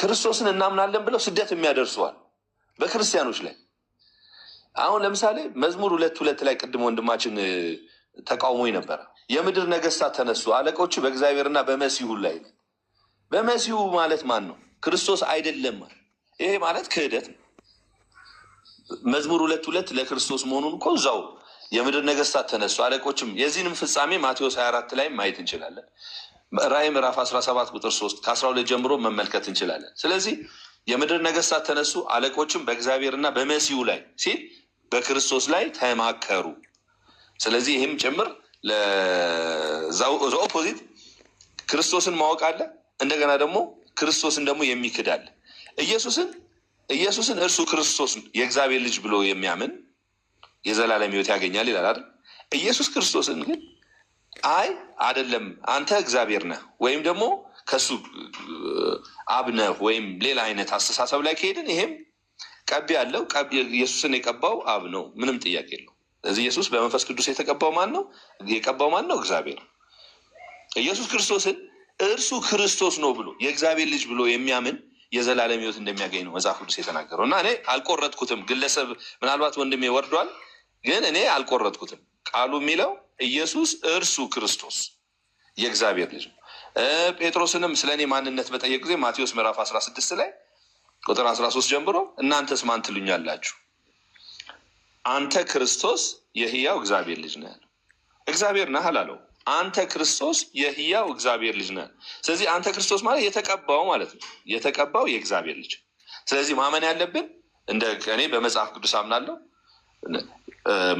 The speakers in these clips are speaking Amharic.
ክርስቶስን እናምናለን ብለው ስደት የሚያደርሱዋል በክርስቲያኖች ላይ። አሁን ለምሳሌ መዝሙር 2:2 ላይ ቅድም ወንድማችን ተቃውሞ ነበረ። የምድር ነገስታት ተነሱ፣ አለቆቹ በእግዚአብሔርና በመሲሁ ላይ። በመሲሁ ማለት ማን ነው? ክርስቶስ አይደለም። ይሄ ማለት ክህደት ነው። መዝሙር 2:2 ለክርስቶስ መሆኑን እኮ እዛው የምድር ነገስታት ተነሱ አለቆችም፣ የዚህንም ፍጻሜ ማቴዎስ 24 ላይ ማየት እንችላለን። ራዕይ ምዕራፍ 17 ቁጥር 3 ከ12 ጀምሮ መመልከት እንችላለን። ስለዚህ የምድር ነገስታት ተነሱ አለቆችም በእግዚአብሔርና በመሲሁ ላይ ሲል በክርስቶስ ላይ ተማከሩ። ስለዚህ ይህም ጭምር opposite ክርስቶስን ማወቅ አለ። እንደገና ደግሞ ክርስቶስን ደግሞ የሚክድ አለ። ኢየሱስን እርሱ ክርስቶስ የእግዚአብሔር ልጅ ብሎ የሚያምን የዘላለም ሕይወት ያገኛል ይላል አይደል? ኢየሱስ ክርስቶስን ግን አይ አይደለም፣ አንተ እግዚአብሔር ነህ ወይም ደግሞ ከሱ አብ ነህ ወይም ሌላ አይነት አስተሳሰብ ላይ ከሄድን ይሄም ቀቢ ያለው ኢየሱስን የቀባው አብ ነው። ምንም ጥያቄ የለው። ስለዚህ ኢየሱስ በመንፈስ ቅዱስ የተቀባው ማን ነው? የቀባው ማን ነው? እግዚአብሔር። ኢየሱስ ክርስቶስን እርሱ ክርስቶስ ነው ብሎ የእግዚአብሔር ልጅ ብሎ የሚያምን የዘላለም ሕይወት እንደሚያገኝ ነው መጽሐፍ ቅዱስ የተናገረው። እና እኔ አልቆረጥኩትም። ግለሰብ ምናልባት ወንድሜ ወርዷል፣ ግን እኔ አልቆረጥኩትም። ቃሉ የሚለው ኢየሱስ እርሱ ክርስቶስ የእግዚአብሔር ልጅ ነው። ጴጥሮስንም ስለ እኔ ማንነት በጠየቅ ጊዜ ማቴዎስ ምዕራፍ 16 ላይ ቁጥር 13 ጀምሮ እናንተስ ማን ትሉኛላችሁ? አንተ ክርስቶስ የህያው እግዚአብሔር ልጅ ነህ ያለው። እግዚአብሔር ነህ አላለው። አንተ ክርስቶስ የህያው እግዚአብሔር ልጅ ነህ። ስለዚህ አንተ ክርስቶስ ማለት የተቀባው ማለት ነው። የተቀባው የእግዚአብሔር ልጅ። ስለዚህ ማመን ያለብን እንደ እኔ በመጽሐፍ ቅዱስ አምናለሁ።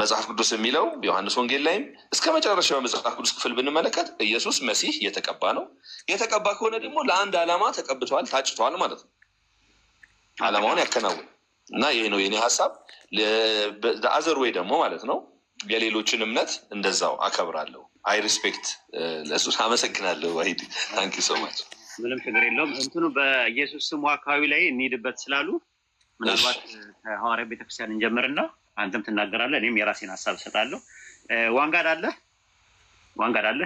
መጽሐፍ ቅዱስ የሚለው ዮሐንስ ወንጌል ላይም እስከ መጨረሻው መጽሐፍ ቅዱስ ክፍል ብንመለከት ኢየሱስ መሲህ የተቀባ ነው። የተቀባ ከሆነ ደግሞ ለአንድ ዓላማ ተቀብቷል፣ ታጭቷል ማለት ነው። ዓላማውን ያከናውን እና ይሄ ነው የኔ ሀሳብ። Other way ደግሞ ማለት ነው የሌሎችን እምነት እንደዛው አከብራለሁ። I respect ለሱ። አመሰግናለሁ። ዋሂድ፣ thank you so much። ምንም ችግር የለውም። እንትኑ በኢየሱስ ስሙ አካባቢ ላይ እንሂድበት ስላሉ ምናልባት ከሐዋርያ ቤተክርስቲያን እንጀምርና አንተም ትናገራለህ፣ እኔም የራሴን ሀሳብ እሰጣለሁ። ዋንጋድ አለ፣ ዋንጋድ አለ።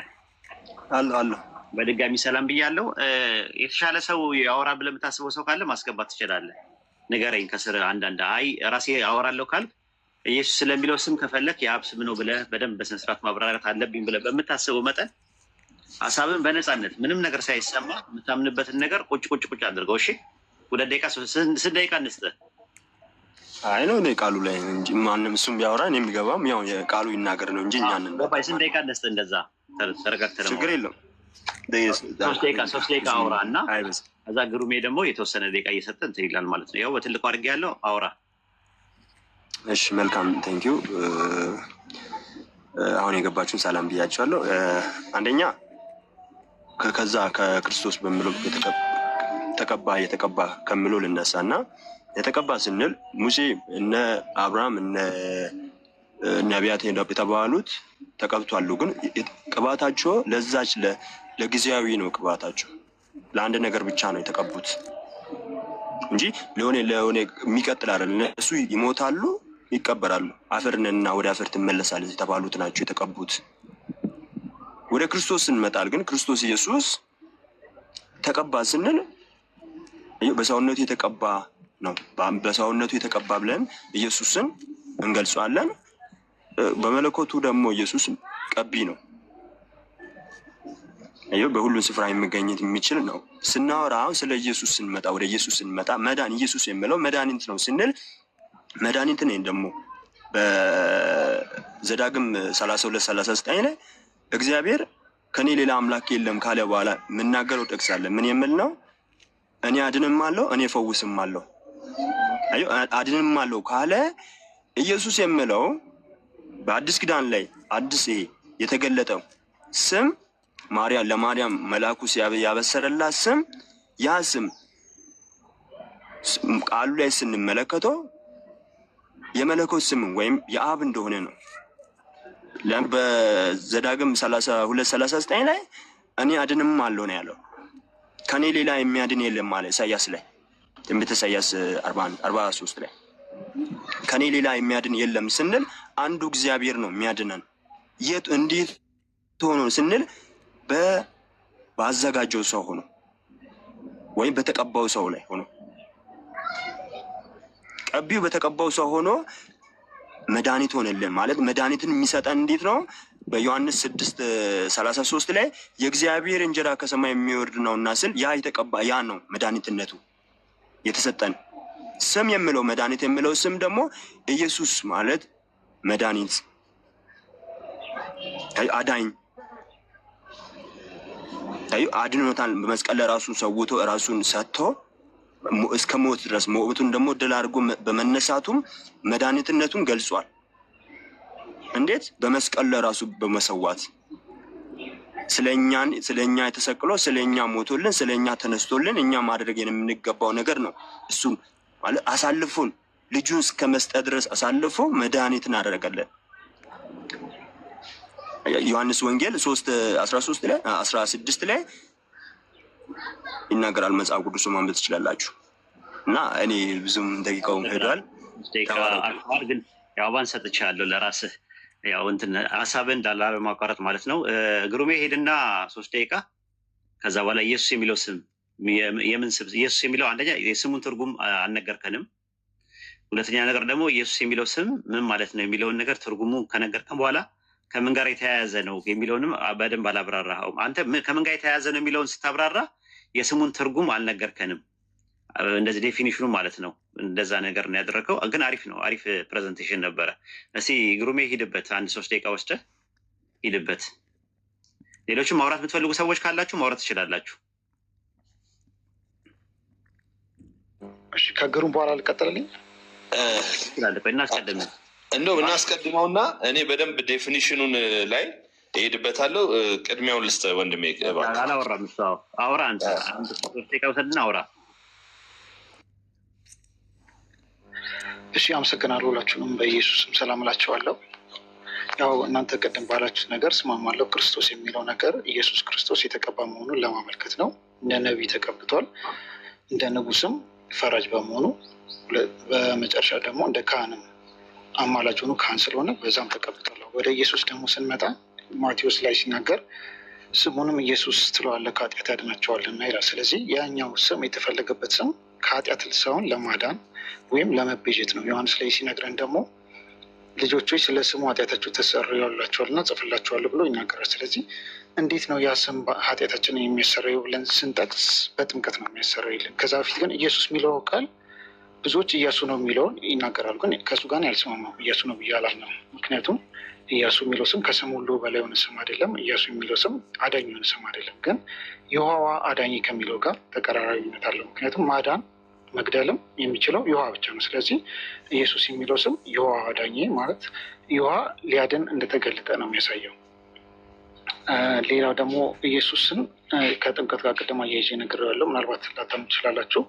አለ አለ። በድጋሚ ሰላም ብያለሁ። የተሻለ ሰው ያወራ ብለህ የምታስበው ሰው ካለ ማስገባት ትችላለህ። ንገረኝ ከስር አንዳንድ አይ ራሴ አወራለሁ ካልክ ኢየሱስ ስለሚለው ስም ከፈለክ የአብ ስም ነው ብለህ በደንብ በስነስርዓት ማብራራት አለብኝ ብለህ በምታስበው መጠን ሀሳብን በነፃነት ምንም ነገር ሳይሰማ የምታምንበትን ነገር ቁጭ ቁጭ ቁጭ አድርገው። እሺ፣ 2 ደቂቃ፣ ስንት ደቂቃ እንስጥህ? አይ ነው እኔ ቃሉ ላይ እንጂ ማንም እሱም ቢያወራ እኔ የሚገባም ያው የቃሉ ይናገር ነው እንጂ እኛንን ገባኝ። ስንት ደቂቃ እንስጥህ? እንደዛ ተረጋግተህ ችግር የለውም። 3 ደቂቃ፣ 3 ደቂቃ አውራ እና ከዛ ግሩሜ ደግሞ የተወሰነ ደቂቃ እየሰጠ እንትን ይላል ማለት ነው። ያው በትልቁ አድርጌ ያለው አውራ። እሺ መልካም፣ thank you። አሁን የገባችሁን ሰላም ብያቸዋለሁ። አንደኛ ከዛ ከክርስቶስ በሚለው ተቀባ የተቀባ ከሚለው ልነሳ እና የተቀባ ስንል ሙሴ፣ እነ አብርሃም፣ እነ ነቢያት የተባሉት ተቀብቷሉ። ግን ቅባታቸው ለዛች ለጊዜያዊ ነው። ቅባታቸው ለአንድ ነገር ብቻ ነው የተቀቡት እንጂ ለሆነ ለሆነ የሚቀጥል አይደለም። እነሱ ይሞታሉ፣ ይቀበራሉ። አፈር ነህና ወደ አፈር ትመለሳለህ የተባሉት ናቸው የተቀቡት። ወደ ክርስቶስ ስንመጣል ግን ክርስቶስ ኢየሱስ ተቀባ ስንል በሰውነቱ የተቀባ ነው። በሰውነቱ የተቀባ ብለን ኢየሱስን እንገልጸዋለን። በመለኮቱ ደግሞ ኢየሱስ ቀቢ ነው። በሁሉም ስፍራ የሚገኘት የሚችል ነው። ስናወራ አሁን ስለ ኢየሱስ ስንመጣ፣ ወደ ኢየሱስ ስንመጣ መዳን ኢየሱስ የሚለው መድኃኒት ነው ስንል መድኃኒት ነኝ ደግሞ በዘዳግም 32:39 ላይ እግዚአብሔር ከኔ ሌላ አምላክ የለም ካለ በኋላ የምናገረው ጥቅስ አለ። ምን የሚል ነው? እኔ አድንም አለው፣ እኔ ፈውስም አለው። አድንም አለው ካለ ኢየሱስ የሚለው በአዲስ ኪዳን ላይ አዲስ ይሄ የተገለጠው ስም ማርያም ለማርያም መልአኩ ያበሰረላት ስም፣ ያ ስም ቃሉ ላይ ስንመለከተው የመለኮት ስም ወይም የአብ እንደሆነ ነው። በዘዳግም 32:39 ላይ እኔ አድንም አለው ነው ያለው። ከኔ ሌላ የሚያድን የለም አለ ኢሳያስ ላይ፣ ትንቢተ ኢሳያስ 43 ላይ። ከኔ ሌላ የሚያድን የለም ስንል አንዱ እግዚአብሔር ነው የሚያድነን። የት እንዴት ሆኖ ስንል ባዘጋጀው ሰው ሆኖ። ወይም በተቀባው ሰው ላይ ሆኖ፣ ቀቢው በተቀባው ሰው ሆኖ መድኃኒት ሆነልን ማለት መድኃኒትን የሚሰጠን እንዴት ነው? በዮሐንስ 6:33 ላይ የእግዚአብሔር እንጀራ ከሰማይ የሚወርድ ነውና ስል ያ የተቀባ ያ ነው መድኃኒትነቱ የተሰጠን ስም የሚለው። መድኃኒት የሚለው ስም ደግሞ ኢየሱስ ማለት መድኃኒት፣ አዳኝ፣ አድኖታል። በመስቀል ላይ ራሱን ሰውቶ፣ ራሱን ሰጥቶ እስከ ሞት ድረስ፣ ሞቱን ደግሞ ድል አድርጎ በመነሳቱም መድኃኒትነቱን ገልጿል። እንዴት? በመስቀል ላይ ራሱ በመሰዋት፣ ስለኛ የተሰቅሎ፣ ስለኛ ሞቶልን፣ ስለኛ ተነስቶልን እኛ ማድረግ የምንገባው ነገር ነው። እሱም ማለት አሳልፎን ልጁን እስከ መስጠት ድረስ አሳልፎ መድኃኒትን አደረገልን። ዮሐንስ ወንጌል 3:13 ላይ፣ 16 ላይ ይናገራል። መጽሐፍ ቅዱስ ማንበብ ትችላላችሁ። እና እኔ ብዙም ደቂቃውም ሄዷል። ደቂቃ አልፏል፣ ግን ያው አባን ሰጥቻለሁ ለራስህ፣ ያው እንትን ሀሳብህን እንዳላለማቋረጥ ማለት ነው። ግሩሜ ሄድና 3 ደቂቃ፣ ከዛ በኋላ ኢየሱስ የሚለው ስም የምን ስም? ኢየሱስ የሚለው አንደኛ የስሙን ትርጉም አልነገርከንም። ሁለተኛ ነገር ደግሞ ኢየሱስ የሚለው ስም ምን ማለት ነው የሚለውን ነገር ትርጉሙ ከነገርከን በኋላ ከምን ጋር የተያያዘ ነው የሚለውንም በደንብ አላብራራኸውም። አንተ ከምን ጋር የተያያዘ ነው የሚለውን ስታብራራ የስሙን ትርጉም አልነገርከንም። እንደዚህ definition ኑ ማለት ነው። እንደዛ ነገር ነው ያደረገው። ግን አሪፍ ነው፣ አሪፍ presentation ነበረ። እስኪ ግሩሜ ሂድበት፣ አንድ 3 ደቂቃ ወስደህ ሂድበት። ሌሎችም ማውራት የምትፈልጉ ሰዎች ካላችሁ ማውራት ትችላላችሁ። እሺ፣ ከግሩም በኋላ ልቀጥልልኝ። ትችላለህ። ቆይ እናስቀድም። እንደውም እናስቀድመውና እኔ በደንብ definition ኑን ላይ እሄድበታለሁ። ቅድሚያውን ልስጥ ወንድሜ እባክህ። አላወራም እሱ። አዎ፣ አውራ አንተ፣ አንድ 3 ደቂቃ ውሰድና አውራ። እሺ፣ አመሰግናለሁ። ሁላችሁንም በኢየሱስም ሰላም እላችኋለሁ። ያው እናንተ ቅድም ባላችሁት ነገር እስማማለሁ። ክርስቶስ የሚለው ነገር ኢየሱስ ክርስቶስ የተቀባ መሆኑን ለማመልከት ነው። እንደ ነቢይ ተቀብቷል፣ እንደ ንጉስም ፈራጅ በመሆኑ፣ በመጨረሻ ደግሞ እንደ ካህንም አማላጅ ሆኖ ካህን ስለሆነ በዛም ተቀብቷል። ወደ ኢየሱስ ደግሞ ስንመጣ ማቴዎስ ላይ ሲናገር ስሙንም ኢየሱስ ትለዋለህ ከኃጢአት ያድናቸዋልና ይላል። ስለዚህ ያኛው ስም የተፈለገበት ስም ከኃጢአት ሰውን ለማዳን ወይም ለመቤዠት ነው። ዮሐንስ ላይ ሲነግረን ደግሞ ልጆች ሆይ ስለ ስሙ ኃጢአታችሁ ተሰርዮላችኋልና ጽፍላችኋለሁ ብሎ ይናገራል። ስለዚህ እንዴት ነው ያ ስም ኃጢአታችንን የሚያሰረየው ብለን ስንጠቅስ በጥምቀት ነው የሚያሰረይልን። ከዛ በፊት ግን ኢየሱስ የሚለው ቃል ብዙዎች ኢያሱ ነው የሚለውን ይናገራሉ። ግን ከእሱ ጋር ያልስማማም፣ ኢያሱ ነው ብዬ አላምንም። ምክንያቱም ኢያሱ የሚለው ስም ከስም ሁሉ በላይ የሆነ ስም አይደለም። ኢያሱ የሚለው ስም አዳኝ የሆነ ስም አይደለም። ግን የውሃዋ አዳኝ ከሚለው ጋር ተቀራራቢነት አለው። ምክንያቱም ማዳን መግደልም የሚችለው የውሃ ብቻ ነው። ስለዚህ ኢየሱስ የሚለው ስም የውሃ አዳኝ ማለት የውሃ ሊያድን እንደተገለጠ ነው የሚያሳየው። ሌላው ደግሞ ኢየሱስን ከጥምቀት ጋር ቅድም አያይዤ ነግሬዋለሁ። ምናልባት ላታምኑ ትችላላችሁ።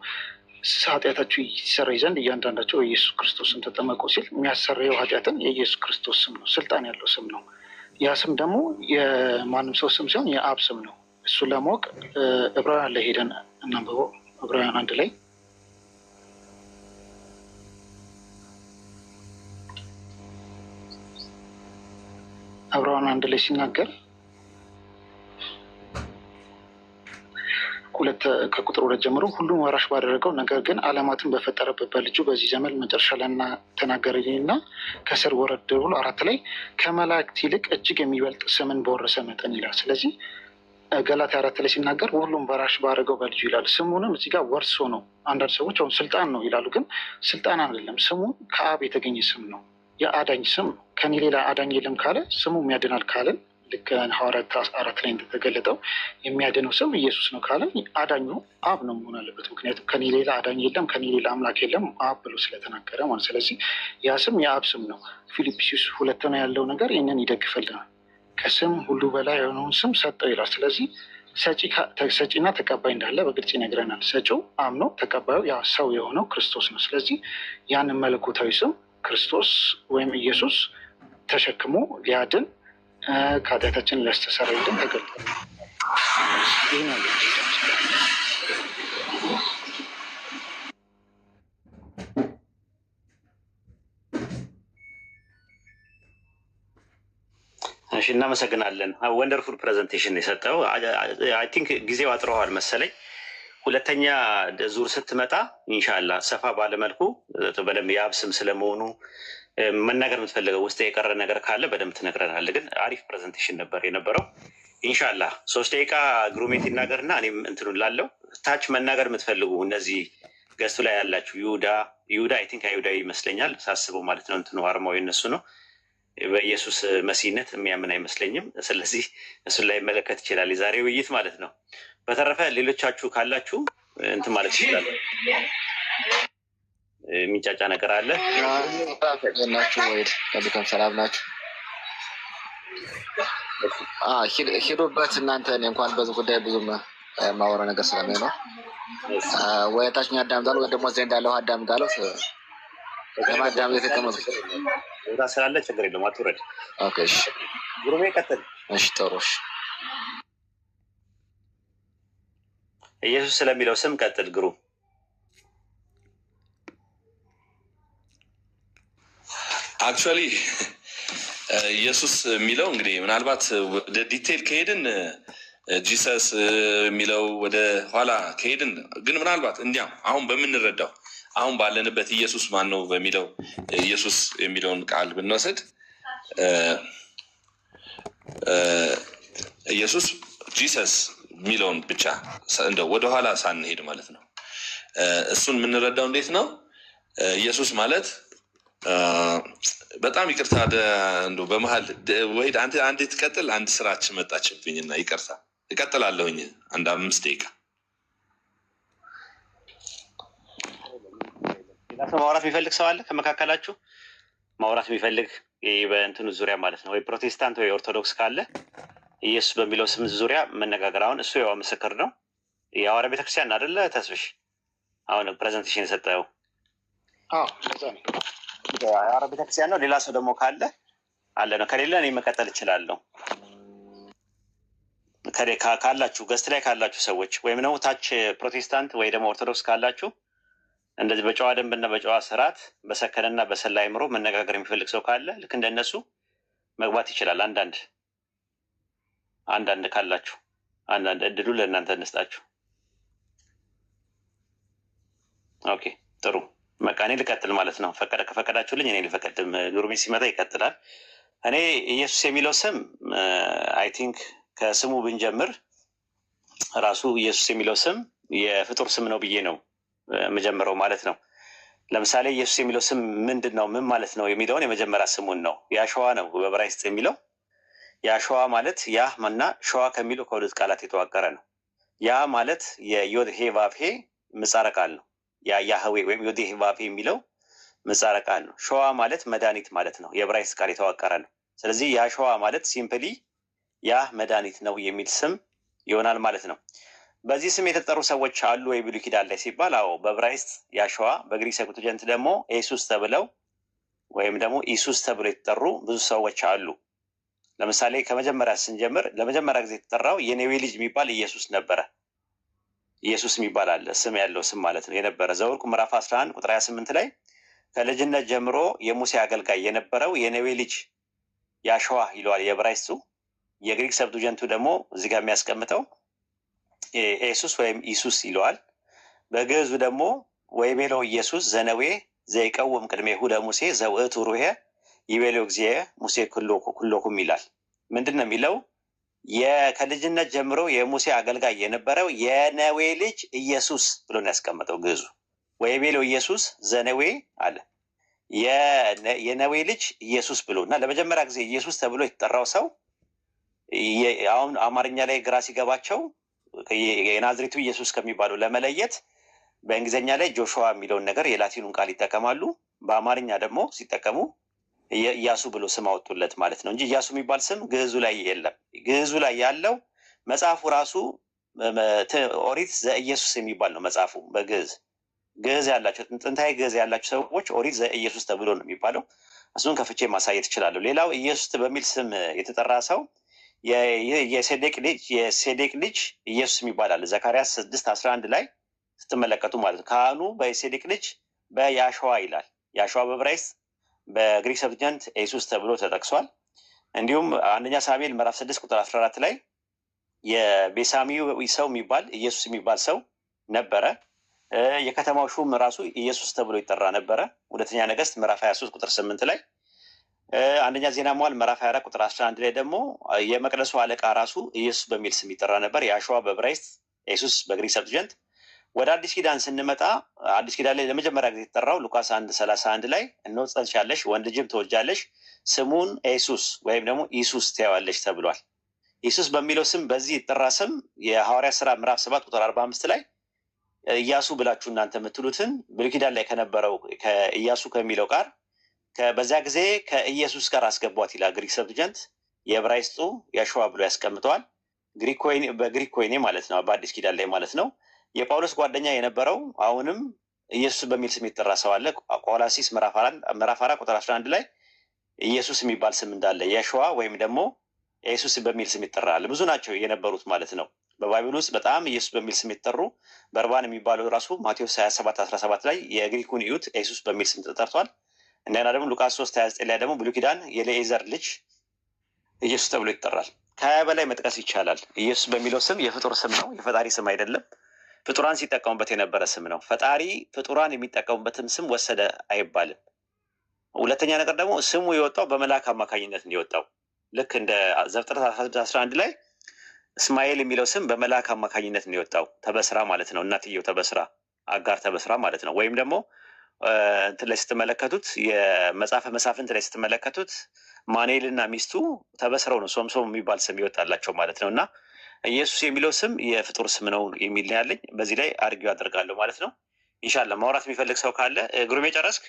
ኃጢአታችሁ ይሰረይ ዘንድ እያንዳንዳቸው በኢየሱስ ክርስቶስን ተጠመቁ ሲል የሚያሰረየው ኃጢአትን የኢየሱስ ክርስቶስ ስም ነው። ስልጣን ያለው ስም ነው። ያ ስም ደግሞ የማንም ሰው ስም ሲሆን የአብ ስም ነው። እሱን ለማወቅ ዕብራውያን ላይ ሄደን እናንብበው። ዕብራውያን 1 ላይ፣ ዕብራውያን 1 ላይ ሲናገር 2 ከቁጥር 2 ጀምሮ ሁሉን ወራሽ ባደረገው ነገር ግን ዓለማትን በፈጠረበት በልጁ በዚህ ዘመን መጨረሻ ላይ ተናገረኝና ከስር ወረድ ብሎ 4 ላይ ከመላእክት ይልቅ እጅግ የሚበልጥ ስምን በወረሰ መጠን ይላል። ስለዚህ ገላትያ 4 ላይ ሲናገር ሁሉም ወራሽ ባደረገው በልጁ ይላል። ስሙንም እዚህ ጋር ወርሶ ነው። አንዳንድ ሰዎች አሁን ስልጣን ነው ይላሉ፣ ግን ስልጣን አይደለም። ስሙ ከአብ የተገኘ ስም ነው። የአዳኝ ስም ነው። ከኔ ሌላ አዳኝ የለም ካለ፣ ስሙም ያድናል ካለን፣ ልክ ሐዋርያት 4 ላይ እንደተገለጠው የሚያድነው ስም ኢየሱስ ነው ካለን አዳኙ አብ ነው መሆን አለበት። ምክንያቱም ከኔ ሌላ አዳኝ የለም፣ ከኔ ሌላ አምላክ የለም አብ ብሎ ስለተናገረ ማለት። ስለዚህ ያ ስም የአብ ስም ነው። ፊልጵስዩስ 2 ነው ያለው ነገር ይህንን ይደግፍልናል። ከስም ሁሉ በላይ የሆነውን ስም ሰጠው ይላል። ስለዚህ ሰጪና ተቀባይ እንዳለ በግልጽ ይነግረናል። ሰጪው አብ ነው፣ ተቀባዩ ያ ሰው የሆነው ክርስቶስ ነው። ስለዚህ ያንን መለኮታዊ ስም ክርስቶስ ወይም ኢየሱስ ተሸክሞ ሊያድን፣ ከኃጢአታችን ሊያስተሰርይልን ተገልጧል። ይህ ነው። እሺ፣ እናመሰግናለን። Wonderful presentation የሰጠው። I think ጊዜው አጥረዋል መሰለኝ። ሁለተኛ ዙር ስትመጣ ኢንሻላ ሰፋ ባለመልኩ በደንብ የአብ ስም ስለመሆኑ መናገር የምትፈልገው ውስጥ የቀረ ነገር ካለ በደንብ ትነግረናለህ። ግን አሪፍ presentation ነበር የነበረው። ኢንሻላ 3 ደቂቃ ግሩሜት ይናገርና እኔም እንትኑን ላለው ታች መናገር የምትፈልጉ እነዚህ guest ኡ ላይ ያላችሁ ይሁዳ፣ ይሁዳ I think አይሁዳዊ ይመስለኛል ሳስበው ማለት ነው። እንትኑ አርማዊ እነሱ ነው። በኢየሱስ መሲህነት የሚያምን አይመስለኝም። ስለዚህ እሱን ላይ መለከት ይችላል የዛሬ ውይይት ማለት ነው። በተረፈ ሌሎቻችሁ ካላችሁ እንትን ማለት ይችላል። የሚንጫጫ ነገር አለ። ናችሁ ወይ? ከዚከም ሰላም ናችሁ? ሂዱበት እናንተ። እኔ እንኳን በዚህ ጉዳይ ብዙም የማወራው ነገር ስለማይኖር ወይ ታችኛ አዳምጣለሁ ወይ ደግሞ እዚያ እንዳለሁ አዳምጣለሁ። ለማዳመጥ የተቀመጥኩት ቦታ ስላለ ችግር የለውም፣ አትውረድ። Okay፣ እሺ። ግሩሜ ቀጥል። እሺ፣ ጥሩ እሺ። ኢየሱስ ስለሚለው ስም ቀጥል ግሩም። Actually ኢየሱስ የሚለው እንግዲህ ምናልባት ወደ detail ከሄድን Jesus የሚለው ወደ ኋላ ከሄድን ግን ምናልባት እንዲያው አሁን በምንረዳው አሁን ባለንበት ኢየሱስ ማን ነው በሚለው ኢየሱስ የሚለውን ቃል ብንወስድ ኢየሱስ Jesus የሚለውን ብቻ እንደው ወደኋላ ሳንሄድ ማለት ነው። እሱን የምንረዳው እንዴት ነው? ኢየሱስ ማለት በጣም ይቅርታ እንደው በመሀል ወይ አንተ አንዴ ትቀጥል። አንድ ስራችን መጣችብኝና ይቅርታ፣ እቀጥላለሁኝ አንድ 5 ደቂቃ። ሌላ ሰው ማውራት የሚፈልግ ሰው አለ ከመካከላችሁ? ማውራት የሚፈልግ ይህ በእንትኑ ዙሪያ ማለት ነው፣ ወይ ፕሮቴስታንት ወይ ኦርቶዶክስ ካለ ኢየሱስ በሚለው ስም ዙሪያ መነጋገር። አሁን እሱ ያው ምስክር ነው። የሐዋርያ ቤተክርስቲያን አይደለ ተስፍሽ? አሁን presentation የሰጠው አዎ፣ እንደዛ ነው። የሐዋርያ ቤተክርስቲያን ነው። ሌላ ሰው ደግሞ ካለ አለ ነው። ከሌለ እኔ መቀጠል እችላለሁ። ካላችሁ guest ላይ ካላችሁ ሰዎች ወይም ደግሞ ታች ፕሮቴስታንት ወይ ደግሞ ኦርቶዶክስ ካላችሁ እንደዚህ በጨዋ ደንብና በጨዋ ስርዓት በሰከነና በሰላ አይምሮ መነጋገር የሚፈልግ ሰው ካለ ልክ እንደነሱ መግባት ይችላል። አንዳንድ አንዳንድ ካላችሁ አንዳንድ እድሉ ለእናንተ እንስጣችሁ። Okay፣ ጥሩ፣ በቃ እኔ ልቀጥል ማለት ነው። ፈቀደ ከፈቀዳችሁልኝ እኔ ልፈቀድም። ግሩሜ ሲመጣ ይቀጥላል። እኔ ኢየሱስ የሚለው ስም I think ከስሙ ብንጀምር ራሱ ኢየሱስ የሚለው ስም የፍጡር ስም ነው ብዬ ነው የምጀምረው ማለት ነው። ለምሳሌ ኢየሱስ የሚለው ስም ምንድን ነው፣ ምን ማለት ነው የሚለውን የመጀመሪያ ስሙን ነው። ያሸዋ ነው በዕብራይስጥ የሚለው። ያሸዋ ማለት ያህ እና ሸዋ ከሚለው ከሁለት ቃላት የተዋቀረ ነው። ያ ማለት የዮድ ሄ ቫቭ ሄ ምህጻረ ቃል ነው። ያ ያህዌ ወይም ዮድ ሄ ቫቭ ሄ የሚለው ምህጻረ ቃል ነው። ሸዋ ማለት መድኃኒት ማለት ነው። የዕብራይስጥ ቃል የተዋቀረ ነው። ስለዚህ ያሸዋ ማለት simply ያህ መድኃኒት ነው የሚል ስም ይሆናል ማለት ነው። በዚህ ስም የተጠሩ ሰዎች አሉ ወይ ብሉይ ኪዳን ላይ ሲባል፣ አዎ፣ በዕብራይስጥ ያሸዋ፣ በግሪክ Septuagint ደግሞ ኤሱስ ተብለው ወይም ደግሞ ኢሱስ ተብለው የተጠሩ ብዙ ሰዎች አሉ። ለምሳሌ ከመጀመሪያ ስንጀምር ለመጀመሪያ ጊዜ የተጠራው የኔዌ ልጅ የሚባል ኢየሱስ ነበረ። ኢየሱስ የሚባል አለ፣ ስም ያለው ስም ማለት ነው የነበረ። ዘኍልቍ ምዕራፍ 11 ቁጥር 28 ላይ ከልጅነት ጀምሮ የሙሴ አገልጋይ የነበረው የነዌ ልጅ ያሸዋ ይለዋል የዕብራይስጡ። የግሪክ Septuagint ኡ ደግሞ እዚህ ጋር የሚያስቀምጠው ኤሱስ ወይም ኢሱስ ይለዋል። በግዕዙ ደግሞ ወይቤሎ ኢየሱስ ዘነዌ ዘይቀውም ቅድሜሁ ለሙሴ ዘውእቱ ሩሄ ይቤሎ እግዚእ ሙሴ ኩሎኩም ይላል። ምንድን ነው የሚለው? ከልጅነት ጀምሮ የሙሴ አገልጋይ የነበረው የነዌ ልጅ ኢየሱስ ብሎ ነው ያስቀመጠው ግዕዙ። ወይቤሎ ኢየሱስ ዘነዌ አለ፣ የነዌ ልጅ ኢየሱስ ብሎ። እና ለመጀመሪያ ጊዜ ኢየሱስ ተብሎ የተጠራው ሰው አሁን አማርኛ ላይ ግራ ሲገባቸው የናዝሬቱ ኢየሱስ ከሚባለው ለመለየት በእንግሊዝኛ ላይ Joshua የሚለውን ነገር የላቲኑን ቃል ይጠቀማሉ። በአማርኛ ደግሞ ሲጠቀሙ ኢያሱ ብሎ ስም አወጡለት ማለት ነው እንጂ ኢያሱ የሚባል ስም ግዕዙ ላይ የለም። ግዕዙ ላይ ያለው መጽሐፉ ራሱ ኦሪት ዘኢየሱስ የሚባል ነው መጽሐፉ በግዕዝ። ግዕዝ ያላቸው፣ ጥንታዊ ግዕዝ ያላቸው ሰዎች ኦሪት ዘኢየሱስ ተብሎ ነው የሚባለው። እሱን ከፍቼ ማሳየት እችላለሁ። ሌላው ኢየሱስ በሚል ስም የተጠራ ሰው የሴዴቅ ልጅ ኢየሱስ የሚባል አለ። ዘካርያስ 6:11 ላይ ስትመለከቱ ማለት ነው። ካህኑ በሴዴቅ ልጅ በያሸዋ ይላል። ያሸዋ በዕብራይስጥ፣ በግሪክ Septuagint ኢየሱስ ተብሎ ተጠቅሷል። እንዲሁም አንደኛ ሳሙኤል ምዕራፍ 6 ቁጥር 14 ላይ የቤሳሚው ሰው የሚባል ኢየሱስ የሚባል ሰው ነበረ። የከተማው ሹም ራሱ ኢየሱስ ተብሎ ይጠራ ነበረ። ሁለተኛ ነገስት ምዕራፍ 23 ቁጥር 8 ላይ፣ አንደኛ ዜና መዋዕል ምዕራፍ 24 ቁጥር 11 ላይ ደግሞ የመቅደሱ አለቃ ራሱ ኢየሱስ በሚል ስም ይጠራ ነበር። ያሸዋ በዕብራይስጥ፣ ኢየሱስ በግሪክ Septuagint። ወደ አዲስ ኪዳን ስንመጣ አዲስ ኪዳን ላይ ለመጀመሪያ ጊዜ የተጠራው ሉቃስ 1:31 ላይ እነሆ ትጸንሻለሽ፣ ወንድ ልጅም ትወልጃለሽ፣ ስሙን ኢየሱስ ወይም ደግሞ ኢሱስ ትይዋለሽ ተብሏል። ኢየሱስ በሚለው ስም በዚህ የተጠራ ስም የሐዋርያ ስራ ምዕራፍ 7 ቁጥር 45 ላይ ኢያሱ ብላችሁ እናንተ የምትሉትን ብሉይ ኪዳን ላይ ከነበረው ከኢያሱ ከሚለው ጋር በዚያ ጊዜ ከኢየሱስ ጋር አስገቧት ይላል ግሪክ Septuagint። የዕብራይስጡ ያሸዋ ብሎ ያስቀምጠዋል። በግሪክ ኮይኔ ማለት ነው፣ በአዲስ ኪዳን ላይ ማለት ነው። የጳውሎስ ጓደኛ የነበረው አሁንም ኢየሱስ በሚል ስም የተጠራ ሰው አለ። ቆላሲስ ምዕራፍ 4 ቁጥር 11 ላይ ኢየሱስ የሚባል ስም እንዳለ የሸዋ ወይም ደግሞ ኢየሱስ በሚል ስም ይጠራል። ብዙ ናቸው የነበሩት ማለት ነው። በ Bible ውስጥ በጣም ኢየሱስ በሚል ስም የተጠሩ በርባን የሚባለው ራሱ ማቴዎስ 27 17 ላይ የግሪኩን እዩት፣ ኢየሱስ በሚል ስም ተጠርቷል። እንደገና ደግሞ ሉቃስ 3 29 ላይ ደግሞ ብሉይ ኪዳን የኤሌዔዘር ልጅ ኢየሱስ ተብሎ ይጠራል። ከ20 በላይ መጥቀስ ይቻላል። ኢየሱስ በሚለው ስም የፍጡር ስም ነው፣ የፈጣሪ ስም አይደለም። ፍጡራን ሲጠቀሙበት የነበረ ስም ነው። ፈጣሪ ፍጡራን የሚጠቀሙበትም ስም ወሰደ አይባልም። ሁለተኛ ነገር ደግሞ ስሙ የወጣው በመልአክ አማካኝነት ነው የወጣው። ልክ እንደ ዘፍጥረት 11 ላይ እስማኤል የሚለው ስም በመልአክ አማካኝነት ነው የወጣው። ተበስራ ማለት ነው። እናትየው ተበስራ፣ አጋር ተበስራ ማለት ነው። ወይም ደግሞ እንትን ላይ ስትመለከቱት፣ የመጽሐፈ መሳፍንት ላይ ስትመለከቱት ማኑኤል እና ሚስቱ ተበስረው ነው ሶምሶን የሚባል ስም ይወጣላቸው ማለት ነው። እና ኢየሱስ የሚለው ስም የፍጡር ስም ነው የሚል ነው ያለኝ። በዚህ ላይ argue አደርጋለሁ ማለት ነው። ኢንሻላህ ማውራት የሚፈልግ ሰው ካለ፣ ግሩሜ ጨረስክ?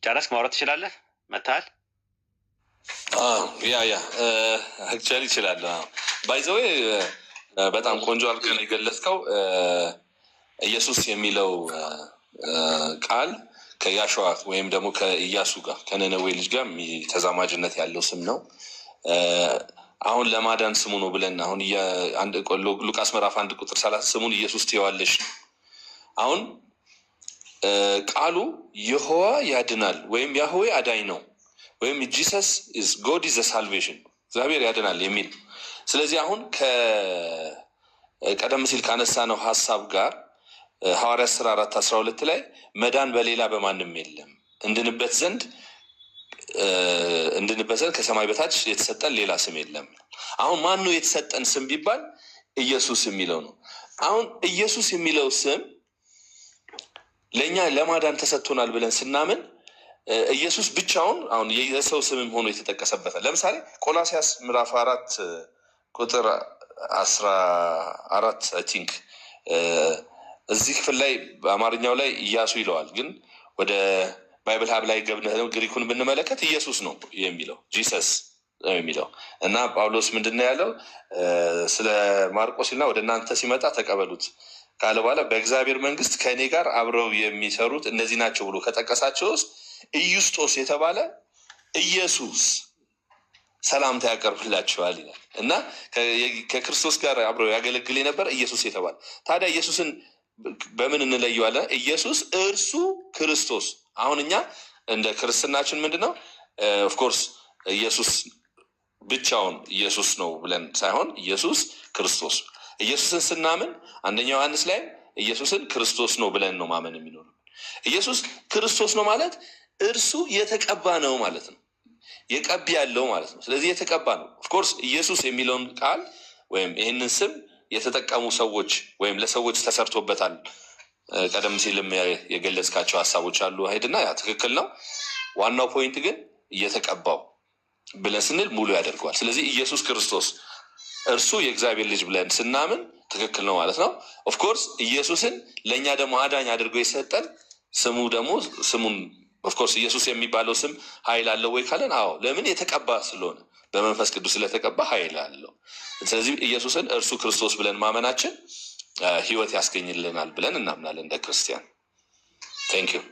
ጨረስክ? ማውራት ትችላለህ? መታል። Yeah, actually ይችላል። By the way በጣም ቆንጆ አድርገህ ነው የገለጽከው። ኢየሱስ የሚለው ቃል ከያሸዋ ወይም ደግሞ ከኢያሱ ጋር ከነነዌ ልጅ ጋር ተዛማጅነት ያለው ስም ነው። አሁን ለማዳን ስሙ ነው ብለን አሁን ሉቃስ ምዕራፍ 1 ቁጥር 30 ስሙን ኢየሱስ ትይዋለሽ። አሁን ቃሉ የሆዋ ያድናል ወይም ያህዌ አዳኝ ነው ወይም Jesus is God is salvation፣ እግዚአብሔር ያድናል የሚል። ስለዚህ አሁን ቀደም ሲል ካነሳነው ሀሳብ ጋር ሐዋርያት ሥራ 4:12 ላይ መዳን በሌላ በማንም የለም፣ እንድንበት ዘንድ ከሰማይ በታች የተሰጠን ሌላ ስም የለም። አሁን ማን ነው የተሰጠን ስም ቢባል ኢየሱስ የሚለው ነው። አሁን ኢየሱስ የሚለው ስም ለእኛ ለማዳን ተሰጥቶናል ብለን ስናምን ኢየሱስ ብቻውን አሁን የሰው ስምም ሆኖ የተጠቀሰበታል። ለምሳሌ ቆላሲያስ ምዕራፍ 4 ቁጥር 14 I think እዚህ ክፍል ላይ በአማርኛው ላይ ኢያሱ ይለዋል፣ ግን ወደ Bible Hub ላይ ገብተን ግሪኩን ብንመለከት ኢየሱስ ነው የሚለው፣ Jesus ነው የሚለው። እና ጳውሎስ ምንድን ነው ያለው ስለ ማርቆስ እና ወደ እናንተ ሲመጣ ተቀበሉት ካለ በኋላ በእግዚአብሔር መንግስት ከእኔ ጋር አብረው የሚሰሩት እነዚህ ናቸው ብሎ ከጠቀሳቸው ውስጥ ኢዩስጦስ የተባለ ኢየሱስ ሰላምታ ያቀርብላችኋል ይላል። እና ከክርስቶስ ጋር አብረው ያገለግል የነበረ ኢየሱስ የተባለ፣ ታዲያ ኢየሱስን በምን እንለየዋለን? ኢየሱስ እርሱ ክርስቶስ። አሁን እኛ እንደ ክርስትናችን ምንድን ነው፣ of course ኢየሱስ ብቻውን ኢየሱስ ነው ብለን ሳይሆን ኢየሱስ ክርስቶስ፣ ኢየሱስን ስናምን አንደኛ ዮሐንስ ላይም ኢየሱስን ክርስቶስ ነው ብለን ነው ማመን የሚኖርብን። ኢየሱስ ክርስቶስ ነው ማለት እርሱ የተቀባ ነው ማለት ነው። የቀቢ ያለው ማለት ነው። ስለዚህ የተቀባ ነው። Of course ኢየሱስ የሚለውን ቃል ወይም ይህንን ስም የተጠቀሙ ሰዎች ወይም ለሰዎች ተሰርቶበታል። ቀደም ሲልም የገለጽካቸው ሀሳቦች አሉ ሄድና ያ ትክክል ነው። ዋናው point ግን እየተቀባው ብለን ስንል ሙሉ ያደርገዋል። ስለዚህ ኢየሱስ ክርስቶስ እርሱ የእግዚአብሔር ልጅ ብለን ስናምን ትክክል ነው ማለት ነው። Of course ኢየሱስን ለእኛ ደግሞ አዳኝ አድርጎ የሰጠን ስሙ ደግሞ ስሙን of course ኢየሱስ የሚባለው ስም ኃይል አለው ወይ ካለን፣ አዎ። ለምን? የተቀባ ስለሆነ፣ በመንፈስ ቅዱስ ስለተቀባ ኃይል አለው። ስለዚህ ኢየሱስን እርሱ ክርስቶስ ብለን ማመናችን ሕይወት ያስገኝልናል ብለን እናምናለን እንደ ክርስቲያን። Thank you.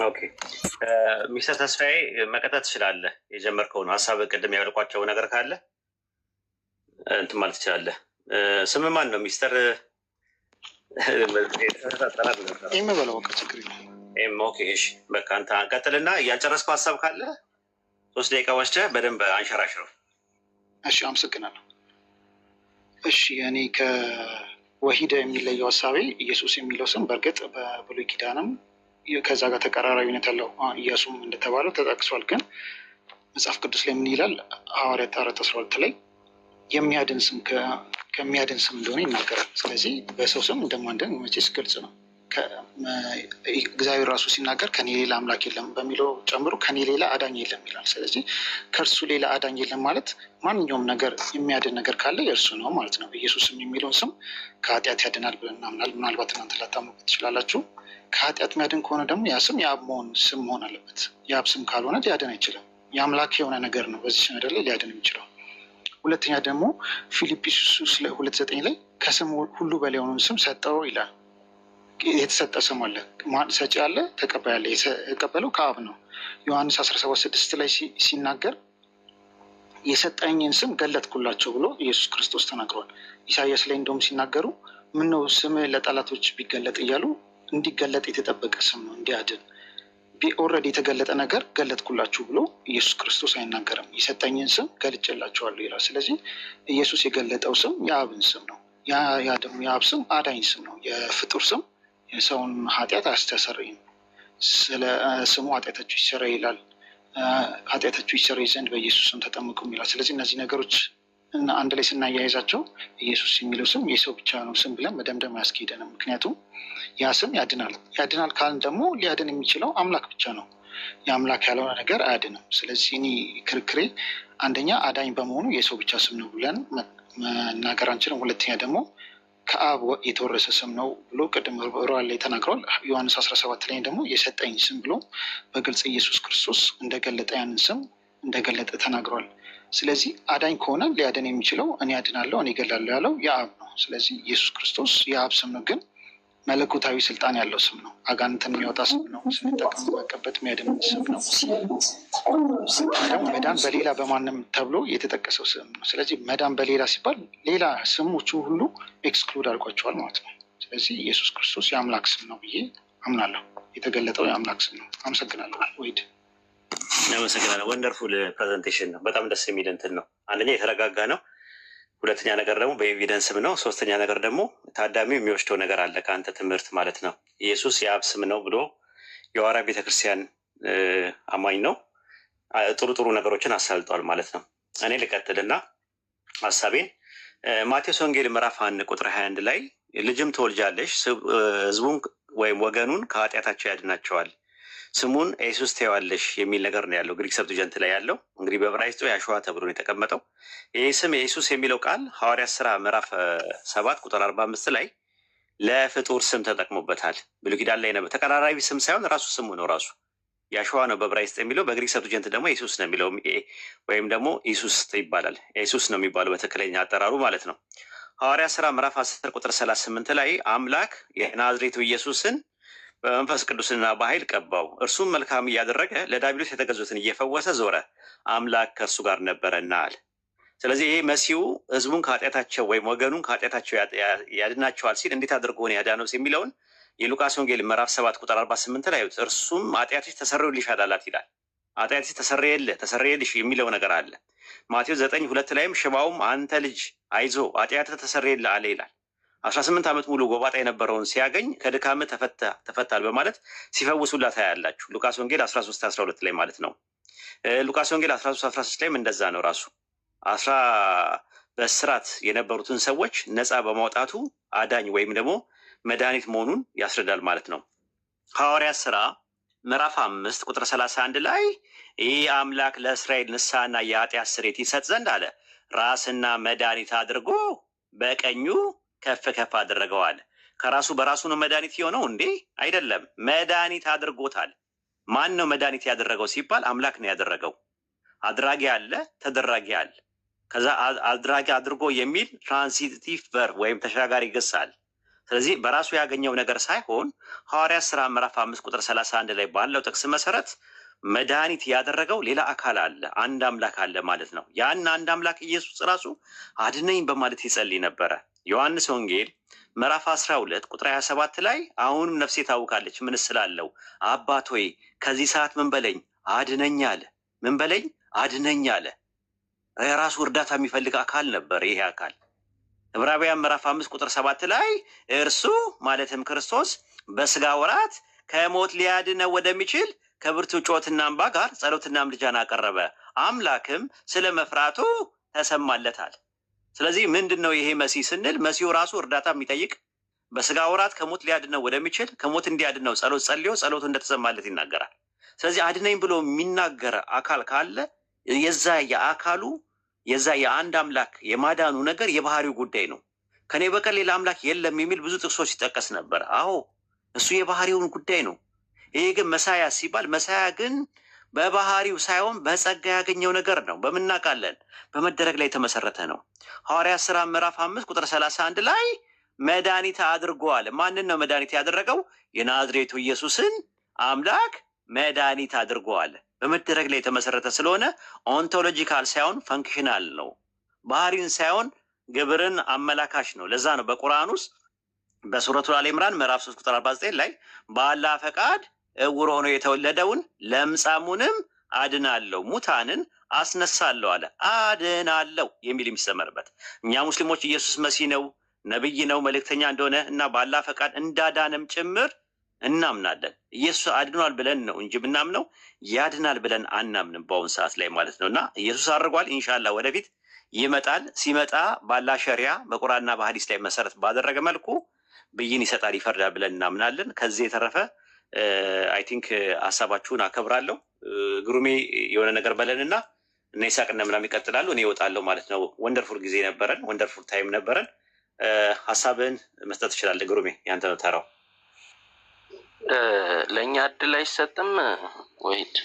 Okay ሚስተር ተስፋዬ መቀጠል ትችላለህ። የጀመርከውን ሀሳብ ቅድም ያልኳቸው ነገር ካለ እንትን ማለት ትችላለህ። ስም ማን ነው? ሚስተር ኤም በለው በቃ፣ ችግር የለም። ኤም፣ okay እሺ። በቃ አንተ ቀጥልና ያልጨረስከው ሀሳብ ካለ 3 ደቂቃ ወስደህ በደንብ አንሸራሽረው። እሺ፣ አመሰግናለሁ። እሺ፣ እኔ ከወሂደ የሚለየው ሀሳቤ ኢየሱስ የሚለው ስም በእርግጥ በብሉይ ኪዳንም ከዛ ጋር ተቀራራቢነት ያለው ኢያሱም እንደተባለው ተጠቅሷል። ግን መጽሐፍ ቅዱስ ላይ ምን ይላል? ሐዋርያት 4:12 ላይ የሚያድን ስም ከሚያድን ስም እንደሆነ ይናገራል። ስለዚህ በሰው ስም እንደማንድን መቼስ ግልጽ ነው። እግዚአብሔር ራሱ ሲናገር ከኔ ሌላ አምላክ የለም በሚለው ጨምሮ ከኔ ሌላ አዳኝ የለም ይላል። ስለዚህ ከእርሱ ሌላ አዳኝ የለም ማለት ማንኛውም ነገር የሚያድን ነገር ካለ የእርሱ ነው ማለት ነው። ኢየሱስም የሚለውን ስም ከኃጢአት ያድናል ብለን እናምናል። ምናልባት እናንተ ላታምኑበት ትችላላችሁ። ከኃጢአት የሚያድን ከሆነ ደግሞ ያ ስም የአብ መሆን ስም መሆን አለበት። የአብ ስም ካልሆነ ሊያድን አይችልም። የአምላክ የሆነ ነገር ነው በዚህ ምድር ላይ ሊያድን የሚችለው። ሁለተኛ ደግሞ ፊልጵስዩስ 2:9 ላይ ከስም ሁሉ በላይ የሆነውን ስም ሰጠው ይላል። የተሰጠ ስም አለ። ሰጪ አለ፣ ተቀባይ አለ። የተቀበለው ከአብ ነው። ዮሐንስ 17:6 ላይ ሲናገር የሰጠኝን ስም ገለጥኩላቸው ብሎ ኢየሱስ ክርስቶስ ተናግሯል። ኢሳያስ ላይ እንደውም ሲናገሩ ምነው ስምህ ለጠላቶች ቢገለጥ እያሉ እንዲገለጥ የተጠበቀ ስም ነው እንዲያድን። Already የተገለጠ ነገር ገለጥኩላችሁ ብሎ ኢየሱስ ክርስቶስ አይናገርም። የሰጠኝን ስም ገልጬላችኋለሁ ይላል። ስለዚህ ኢየሱስ የገለጠው ስም የአብን ስም ነው። ያ ደግሞ የአብ ስም አዳኝ ስም ነው። የፍጡር ስም የሰውን ኃጢአት አያስተሰርይም። ስለ ስሙ ኃጢአታችሁ ይሰረይ ይላል። ኃጢአታችሁ ይሰረይ ዘንድ በኢየሱስ ስም ተጠምቁም ይላል። ስለዚህ እነዚህ ነገሮች እና አንድ ላይ ስናያይዛቸው ኢየሱስ የሚለው ስም የሰው ብቻ ነው ስም ብለን መደምደም አያስኬደንም። ምክንያቱም ያ ስም ያድናል። ያድናል ካልን ደግሞ ሊያድን የሚችለው አምላክ ብቻ ነው። የአምላክ ያልሆነ ነገር አያድንም። ስለዚህ እኔ ክርክሬ አንደኛ አዳኝ በመሆኑ የሰው ብቻ ስም ነው ብለን መናገር አንችልም። ሁለተኛ ደግሞ ከአብ የተወረሰ ስም ነው ብሎ ቅድም ሮዋል ላይ ተናግረዋል። ዮሐንስ 17 ላይ ደግሞ የሰጠኝ ስም ብሎ በግልጽ ኢየሱስ ክርስቶስ እንደገለጠ ያንን ስም እንደገለጠ ተናግሯል። ስለዚህ አዳኝ ከሆነ ሊያድን የሚችለው እኔ አድናለሁ እኔ እገላለሁ ያለው የአብ ነው። ስለዚህ ኢየሱስ ክርስቶስ የአብ ስም ነው፣ ግን መለኮታዊ ስልጣን ያለው ስም ነው። አጋንንትን የሚያወጣ ስም ነው። ስንጠቀምበት የሚያድን ስም ነው። ደግሞ መዳን በሌላ በማንም ተብሎ የተጠቀሰው ስም ነው። ስለዚህ መዳን በሌላ ሲባል ሌላ ስሞቹ ሁሉ exclude አድርጓቸዋል ማለት ነው። ስለዚህ ኢየሱስ ክርስቶስ የአምላክ ስም ነው ብዬ አምናለሁ። የተገለጠው የአምላክ ስም ነው። አመሰግናለሁ። ወይድ። አመሰግናለሁ። Wonderful presentation ነው። በጣም ደስ የሚል እንትን ነው። አንደኛ የተረጋጋ ነው። ሁለተኛ ነገር ደግሞ በ evidence ም ነው። ሶስተኛ ነገር ደግሞ ታዳሚው የሚወስደው ነገር አለ ከአንተ ትምህርት ማለት ነው። ኢየሱስ የአብ ስም ነው ብሎ የሐዋርያ ቤተክርስቲያን አማኝ ነው። ጥሩ ጥሩ ነገሮችን አሳልጧል ማለት ነው። እኔ ልቀጥልና ሀሳቤን ማቴዎስ ወንጌል ምዕራፍ 1 ቁጥር 21 ላይ ልጅም ትወልጃለሽ፣ ሕዝቡን ወይም ወገኑን ከኃጢአታቸው ያድናቸዋል፣ ስሙን ኢየሱስ ትይዋለሽ የሚል ነገር ነው ያለው። Greek Septuagint ላይ ያለው እንግዲህ በዕብራይስጡ ያሸዋ ተብሎ ነው የተቀመጠው። ይህ ስም ኢየሱስ የሚለው ቃል ሐዋርያት ስራ ምዕራፍ 7 ቁጥር 45 ላይ ለፍጡር ስም ተጠቅሞበታል። ብሉይ ኪዳን ላይ ነበር። ተቀራራቢ ስም ሳይሆን ራሱ ስሙ ነው፣ ራሱ ያሸዋ ነው በዕብራይስጥ የሚለው። በ Greek Septuagint ደግሞ ኢየሱስ ነው የሚለው ወይም ደግሞ ኢየሱስ ይባላል። ኢየሱስ ነው የሚባለው በትክክለኛ አጠራሩ ማለት ነው። ሐዋርያት ስራ ምዕራፍ 10 ቁጥር 38 ላይ አምላክ የናዝሬቱ ኢየሱስን በመንፈስ ቅዱስና በኃይል ቀባው፣ እርሱም መልካም እያደረገ ለዲያብሎስ የተገዙትን እየፈወሰ ዞረ፣ አምላክ ከእርሱ ጋር ነበረና አለ። ስለዚህ ይሄ መሲሁ ህዝቡን ከኃጢአታቸው ወይም ወገኑን ከኃጢአታቸው ያድናቸዋል ሲል እንዴት አድርጎ ነው ያዳነው የሚለውን የሉቃስ ወንጌል ምዕራፍ 7 ቁጥር 48 ላይ እርሱም ኃጢአትሽ ተሰርዮልሻል አላት ይላል። ኃጢአትሽ ተሰረየልህ ተሰረየልሽ የሚለው ነገር አለ። ማቴዎስ 9:2 ላይም ሽባውም አንተ ልጅ አይዞ ኃጢአትህ ተሰረየልህ አለ ይላል። 18 ዓመት ሙሉ ጎባጣ የነበረውን ሲያገኝ ከድካምህ ተፈታል በማለት ሲፈውሱላት ታያላችሁ። ሉቃስ ወንጌል 13:12 ላይ ማለት ነው። ሉቃስ ወንጌል 13:13 ላይም እንደዛ ነው። ራሱ በእስራት የነበሩትን ሰዎች ነፃ በማውጣቱ አዳኝ ወይም ደግሞ መድኃኒት መሆኑን ያስረዳል ማለት ነው። ሐዋርያት ስራ ምዕራፍ 5 ቁጥር 31 ላይ ይህ አምላክ ለእስራኤል ንስሐና የኃጢአት ስርየት ይሰጥ ዘንድ አለ ራስና መድኃኒት አድርጎ በቀኙ ከፍ ከፍ አደረገዋል። ከራሱ በራሱ ነው መድኃኒት የሆነው እንዴ? አይደለም። መድኃኒት አድርጎታል። ማን ነው መድኃኒት ያደረገው ሲባል አምላክ ነው ያደረገው። አድራጊ አለ፣ ተደራጊ አለ። ከዛ አድራጊ አድርጎ የሚል transitive verb ወይም ተሻጋሪ ግስ አለ። ስለዚህ በራሱ ያገኘው ነገር ሳይሆን ሐዋርያት ስራ ምዕራፍ 5 ቁጥር 31 ላይ ባለው ጥቅስ መሰረት መድኃኒት ያደረገው ሌላ አካል አለ፣ አንድ አምላክ አለ ማለት ነው። ያን አንድ አምላክ ኢየሱስ ራሱ አድነኝ በማለት ይጸልይ ነበረ። ዮሐንስ ወንጌል ምዕራፍ 12 ቁጥር 27 ላይ አሁንም ነፍሴ ታውካለች፣ ምን ስላለው አባት ሆይ ከዚህ ሰዓት ምን በለኝ አድነኝ አለ። ምን በለኝ አድነኝ አለ። የራሱ እርዳታ የሚፈልግ አካል ነበር ይሄ አካል። ዕብራውያን ምዕራፍ 5 ቁጥር 7 ላይ እርሱ ማለትም ክርስቶስ በስጋ ወራት ከሞት ሊያድነው ወደሚችል ከብርቱ ጩኸትና እንባ ጋር ጸሎትና ምልጃን አቀረበ፣ አምላክም ስለ መፍራቱ ተሰማለታል። ስለዚህ ምንድን ነው ይሄ መሲህ ስንል መሲሁ ራሱ እርዳታ የሚጠይቅ፣ በስጋ ወራት ከሞት ሊያድነው ወደሚችል ከሞት እንዲያድነው ጸሎት ጸልዮ ጸሎቱ እንደተሰማለት ይናገራል። ስለዚህ አድነኝ ብሎ የሚናገር አካል ካለ የዛ የአካሉ የዛ የአንድ አምላክ የማዳኑ ነገር የባህሪው ጉዳይ ነው። ከኔ በቀር ሌላ አምላክ የለም የሚል ብዙ ጥቅሶች ሲጠቀስ ነበር። አዎ፣ እሱ የባህሪውን ጉዳይ ነው። ይሄ ግን Messiah ሲባል Messiah ግን በባህሪው ሳይሆን በጸጋ ያገኘው ነገር ነው። በምናውቃለን በመደረግ ላይ የተመሰረተ ነው። ሐዋርያት ሥራ ምዕራፍ 5 ቁጥር 31 ላይ መድኃኒት አድርጓል። ማንን ነው መድኃኒት ያደረገው? የናዝሬቱ ኢየሱስን አምላክ መድኃኒት አድርጓል። በመደረግ ላይ የተመሰረተ ስለሆነ ontological ሳይሆን functional ነው። ባህሪን ሳይሆን ግብርን አመላካች ነው። ለዛ ነው በቁርአን ውስጥ በሱረቱ አል ኢምራን ምዕራፍ 3 ቁጥር 49 ላይ በአላህ ፈቃድ እውር ሆኖ የተወለደውን ለምጻሙንም አድናለሁ፣ ሙታንን አስነሳለሁ አለ። አድናለሁ የሚል የሚሰመርበት። እኛ ሙስሊሞች ኢየሱስ መሲህ ነው፣ ነብይ ነው፣ መልእክተኛ እንደሆነ እና በአላህ ፈቃድ እንዳዳነም ጭምር እናምናለን። ኢየሱስ አድኗል ብለን ነው እንጂ ምናምነው ያድናል ብለን አናምንም በአሁን ሰዓት ላይ ማለት ነው። እና ኢየሱስ አድርጓል። ኢንሻላህ ወደፊት ይመጣል። ሲመጣ ባላ ሸሪያ በቁርአንና በሀዲስ ላይ መሰረት ባደረገ መልኩ ብይን ይሰጣል፣ ይፈርዳል ብለን እናምናለን። ከዚህ የተረፈ I think ሀሳባችሁን አከብራለሁ። ግሩሜ የሆነ ነገር በለንና እነ ይሳቅ እነ ምናምን ይቀጥላሉ። እኔ እወጣለሁ ማለት ነው። Wonderful ጊዜ ነበረን፣ wonderful time ነበረን። ሀሳብህን መስጠት ትችላለህ ግሩሜ፣ ያንተ ነው ተራው። ለእኛ እድል አይሰጥም ወይድ?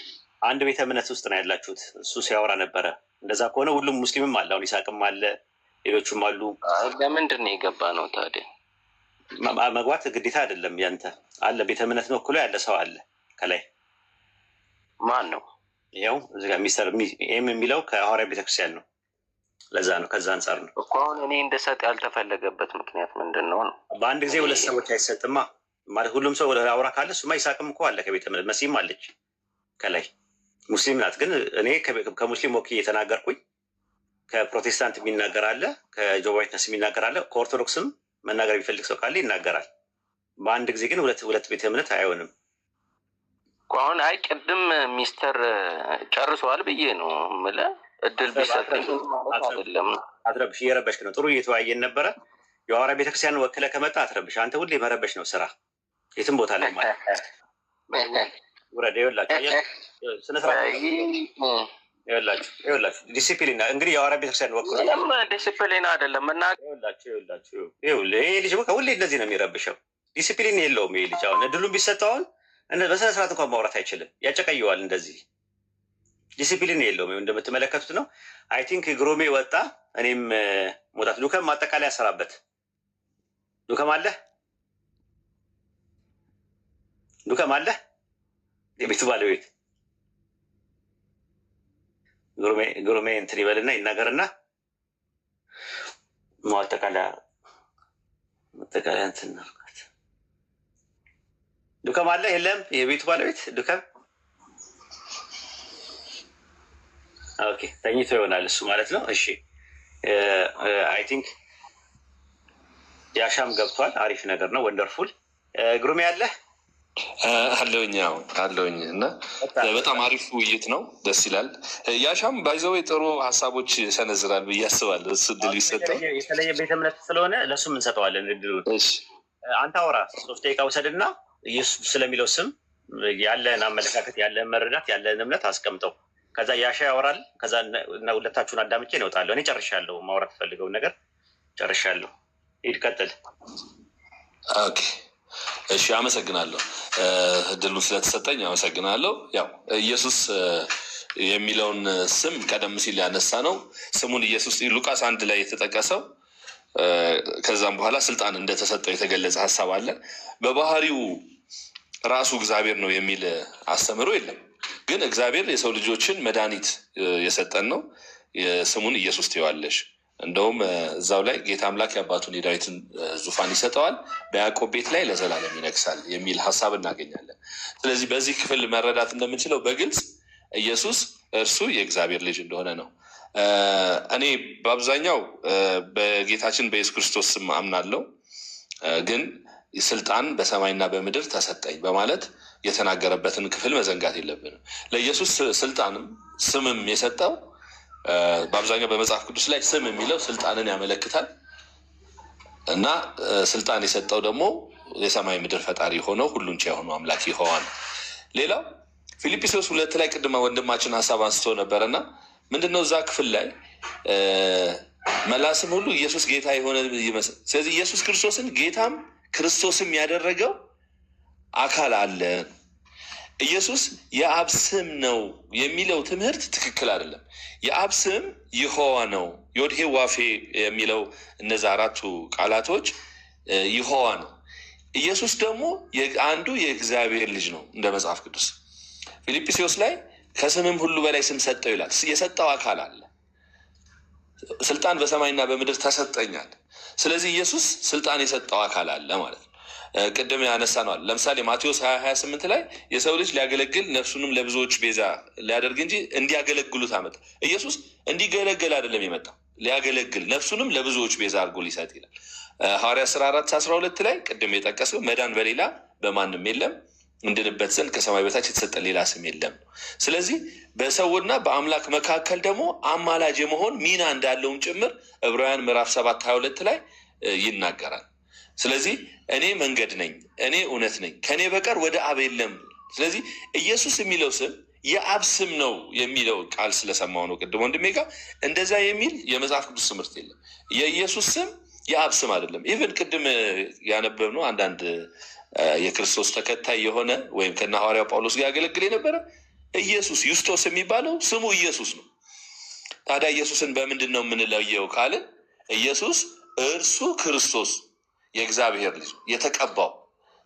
አንድ ቤተ እምነት ውስጥ ነው ያላችሁት። እሱ ሲያወራ ነበረ። እንደዛ ከሆነ ሁሉም ሙስሊምም አለ። አሁን ይሳቅም አለ፣ ሌሎቹም አሉ። ለምንድን ነው የገባ ነው ታዲያ? መግባት ግዴታ አይደለም። ያንተ አለ፣ ቤተ እምነት ነው እኩሎ ያለ ሰው አለ ከላይ። ማን ነው? ይኸው እዚህ ጋር ሚስተር ኤም የሚለው ከሐዋርያ ቤተክርስቲያን ነው። ለዛ ነው፣ ከዛ አንጻር ነው። እኮ አሁን እኔ እንድሰጥ ያልተፈለገበት ምክንያት ምንድን ነው ነው? በአንድ ጊዜ ሁለት ሰዎች አይሰጥማ። ማለት ሁሉም ሰው አውራ ካለ እሱማ ይሳቅም እኮ አለ ከቤተ እምነት፣ መሲም አለች ከላይ፣ ሙስሊም ናት። ግን እኔ ከሙስሊም ወክዬ የተናገርኩኝ፣ ከፕሮቴስታንት የሚናገር አለ፣ ከ Jehovah Witness የሚናገር አለ፣ ከኦርቶዶክስም መናገር የሚፈልግ ሰው ካለ ይናገራል። በአንድ ጊዜ ግን ሁለት ሁለት ቤተ እምነት አይሆንም። እኮ አሁን አይ ቅድም ሚስተር ጨርሰዋል ብዬ ነው የምልህ። እድል ቢሰጠኝ ማለት አይደለም። አትረብሽ፣ እየረበሽክ ነው። ጥሩ እየተወያየን ነበረ። የሐዋርያ ቤተክርስቲያን ወክለ ከመጣ አትረብሽ። አንተ ሁሌ መረበሽ ነው ስራ፣ የትም ቦታ ላይ ማለት ውረድ። ይኸውላችሁ ስነስርዓት ይኸውላችሁ፣ ይኸውላችሁ ዲሲፕሊን እንግዲህ የሐዋርያ ቤተክርስቲያን ወክሎ ምንም ዲሲፕሊን አይደለም እና ይኸውላችሁ፣ ይኸውላችሁ፣ ይኸውልህ ይሄ ልጅ በቃ ሁሌ እንደዚህ ነው የሚረብሸው። ዲሲፕሊን የለውም ይሄ ልጅ። አሁን እድሉን ቢሰጠው አሁን በስነ ስርዓት እንኳን ማውራት አይችልም፣ ያጨቀየዋል። እንደዚህ ዲሲፕሊን የለውም። ይኸው እንደምትመለከቱት ነው። I think ግሩሜ ወጣ፣ እኔም መውጣት። ዱከም ማጠቃለያ ሰራበት። ዱከም አለ፣ ዱከም አለ፣ የቤቱ ባለቤት ግሩሜ፣ ግሩሜ እንትን ይበልና ይናገርና ማጠቃለያ እንትን እናድርጋት። ዱከም አለ የለም? የቤቱ ባለቤት ዱከም። Okay፣ ተኝቶ ይሆናል እሱ ማለት ነው። እሺ፣ I think ያሻም ገብቷል። አሪፍ ነገር ነው። Wonderful። ግሩሜ አለ? አለውኝ፣ አዎ አለውኝ። እና በጣም አሪፍ ውይይት ነው፣ ደስ ይላል። ያሻም by the way ጥሩ ሀሳቦች ይሰነዝራል ብዬ አስባለሁ። እሱ እድል ቢሰጠው። የተለየ ቤተ እምነት ስለሆነ ለእሱም እንሰጠዋለን እድሉን። እሺ። አንተ አውራ፣ 3 ደቂቃ ውሰድና ኢየሱስ ስለሚለው ስም ያለህን አመለካከት፣ ያለህን መረዳት፣ ያለህን እምነት አስቀምጠው። ከዛ ያሻ ያወራል። ከዛ እና ሁለታችሁን አዳምጬ እወጣለሁ። እኔ ጨርሻለሁ። ማውራት ፈልገውን ነገር ጨርሻለሁ። ሂድ፣ ቀጥል። Okay፣ እሺ፣ አመሰግናለሁ። እድሉን ስለተሰጠኝ አመሰግናለሁ። ያው ኢየሱስ የሚለውን ስም ቀደም ሲል ያነሳ ነው። ስሙን ኢየሱስ ሉቃስ 1 ላይ የተጠቀሰው፣ ከዛም በኋላ ስልጣን እንደተሰጠው የተገለጸ ሀሳብ አለ። በባህሪው ራሱ እግዚአብሔር ነው የሚል አስተምህሮ የለም። ግን እግዚአብሔር የሰው ልጆችን መድኃኒት የሰጠን ነው። ስሙን ኢየሱስ ትይዋለሽ። እንደውም እዛው ላይ ጌታ አምላክ የአባቱን የዳዊትን ዙፋን ይሰጠዋል፣ በያዕቆብ ቤት ላይ ለዘላለም ይነግሳል የሚል ሀሳብ እናገኛለን። ስለዚህ በዚህ ክፍል መረዳት እንደምንችለው በግልጽ ኢየሱስ እርሱ የእግዚአብሔር ልጅ እንደሆነ ነው። እኔ በአብዛኛው በጌታችን በኢየሱስ ክርስቶስ ስም አምናለሁ፣ ግን ስልጣን በሰማይና በምድር ተሰጠኝ በማለት የተናገረበትን ክፍል መዘንጋት የለብንም። ለኢየሱስ ስልጣንም ስምም የሰጠው፣ በአብዛኛው በመጽሐፍ ቅዱስ ላይ ስም የሚለው ስልጣንን ያመለክታል፣ እና ስልጣን የሰጠው ደግሞ የሰማይ ምድር ፈጣሪ የሆነው ሁሉን ቻይ የሆነው አምላክ ይሖዋ ነው። ሌላው ፊልጵስዩስ 2 ላይ ቅድመ ወንድማችን ሀሳብ አንስቶ ነበረ፣ እና ምንድነው እዛ ክፍል ላይ መላስም ሁሉ ኢየሱስ ጌታ የሆነ ይመስል። ስለዚህ ኢየሱስ ክርስቶስን ጌታም ክርስቶስም ያደረገው አካል አለ። ኢየሱስ የአብ ስም ነው የሚለው ትምህርት ትክክል አይደለም። የአብ ስም ይሖዋ ነው። ዮድሄ ዋፌ የሚለው እነዛ አራቱ ቃላቶች ይሖዋ ነው። ኢየሱስ ደግሞ አንዱ የእግዚአብሔር ልጅ ነው እንደ መጽሐፍ ቅዱስ። ፊልጵስዩስ ላይ ከስምም ሁሉ በላይ ስም ሰጠው ይላል። የሰጠው አካል አለ። ስልጣን በሰማይና በምድር ተሰጠኛል። ስለዚህ ኢየሱስ ስልጣን የሰጠው አካል አለ ማለት ነው። ቅድም ያነሳነዋል። ለምሳሌ ማቴዎስ 20:28 ላይ የሰው ልጅ ሊያገለግል ነፍሱንም ለብዙዎች ቤዛ ሊያደርግ እንጂ እንዲያገለግሉት አመጣ። ኢየሱስ እንዲገለገል አይደለም የመጣው፣ ሊያገለግል ነፍሱንም ለብዙዎች ቤዛ አድርጎ ሊሰጥ ይላል። ሐዋርያት ሥራ 4:12 ላይ ቅድም የጠቀስነው መዳን በሌላ በማንም የለም፣ እንድንበት ዘንድ ከሰማይ በታች የተሰጠ ሌላ ስም የለም። ስለዚህ በሰውና በአምላክ መካከል ደግሞ አማላጅ የመሆን ሚና እንዳለውም ጭምር ዕብራውያን ምዕራፍ 7:22 ላይ ይናገራል። ስለዚህ እኔ መንገድ ነኝ፣ እኔ እውነት ነኝ፣ ከእኔ በቀር ወደ አብ የለም። ስለዚህ ኢየሱስ የሚለው ስም የአብ ስም ነው የሚለው ቃል ስለሰማው ነው ቅድም ወንድሜ ጋር። እንደዛ የሚል የመጽሐፍ ቅዱስ ትምህርት የለም። የኢየሱስ ስም የአብ ስም አይደለም። Even ቅድም ያነበብነው አንዳንድ የክርስቶስ ተከታይ የሆነ ወይም ከነ ሐዋርያው ጳውሎስ ጋር ያገለግል የነበረ ኢየሱስ ዩስጦስ የሚባለው ስሙ ኢየሱስ ነው። ታዲያ ኢየሱስን በምንድን ነው የምንለየው ካልን ኢየሱስ እርሱ ክርስቶስ የእግዚአብሔር ልጅ የተቀባው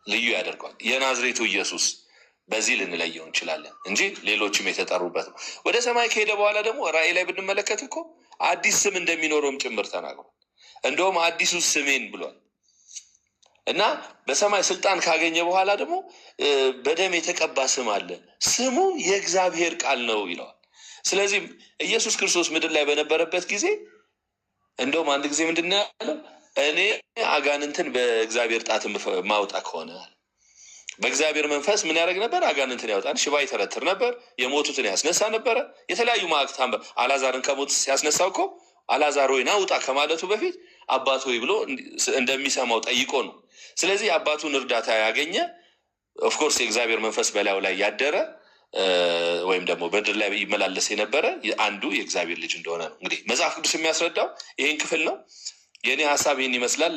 ልዩ ያደርገዋል። የናዝሬቱ ኢየሱስ በዚህ ልንለየው እንችላለን እንጂ ሌሎችም የተጠሩበት ነው። ወደ ሰማይ ከሄደ በኋላ ደግሞ ራእይ ላይ ብንመለከት እኮ አዲስ ስም እንደሚኖረውም ጭምር ተናግሯል። እንደውም አዲሱ ስሜን ብሏል። እና በሰማይ ስልጣን ካገኘ በኋላ ደግሞ በደም የተቀባ ስም አለ፣ ስሙ የእግዚአብሔር ቃል ነው ይለዋል። ስለዚህ ኢየሱስ ክርስቶስ ምድር ላይ በነበረበት ጊዜ እንደውም አንድ ጊዜ ምንድን ነው ያለው? እኔ አጋንንትን በእግዚአብሔር ጣት ማውጣ ከሆነ፣ በእግዚአብሔር መንፈስ ምን ያደርግ ነበር? አጋንንትን ያወጣል፣ ሽባ ይተረትር ነበር፣ የሞቱትን ያስነሳ ነበረ። የተለያዩ ማዕክት፣ አላዛርን ከሞት ሲያስነሳው እኮ አላዛር ሆይ ና ውጣ ከማለቱ በፊት አባት ሆይ ብሎ እንደሚሰማው ጠይቆ ነው። ስለዚህ አባቱን እርዳታ ያገኘ፣ of course የእግዚአብሔር መንፈስ በላዩ ላይ ያደረ ወይም ደግሞ በምድር ላይ ይመላለስ የነበረ አንዱ የእግዚአብሔር ልጅ እንደሆነ ነው እንግዲህ መጽሐፍ ቅዱስ የሚያስረዳው። ይህን ክፍል ነው። የእኔ ሀሳብ ይህን ይመስላል።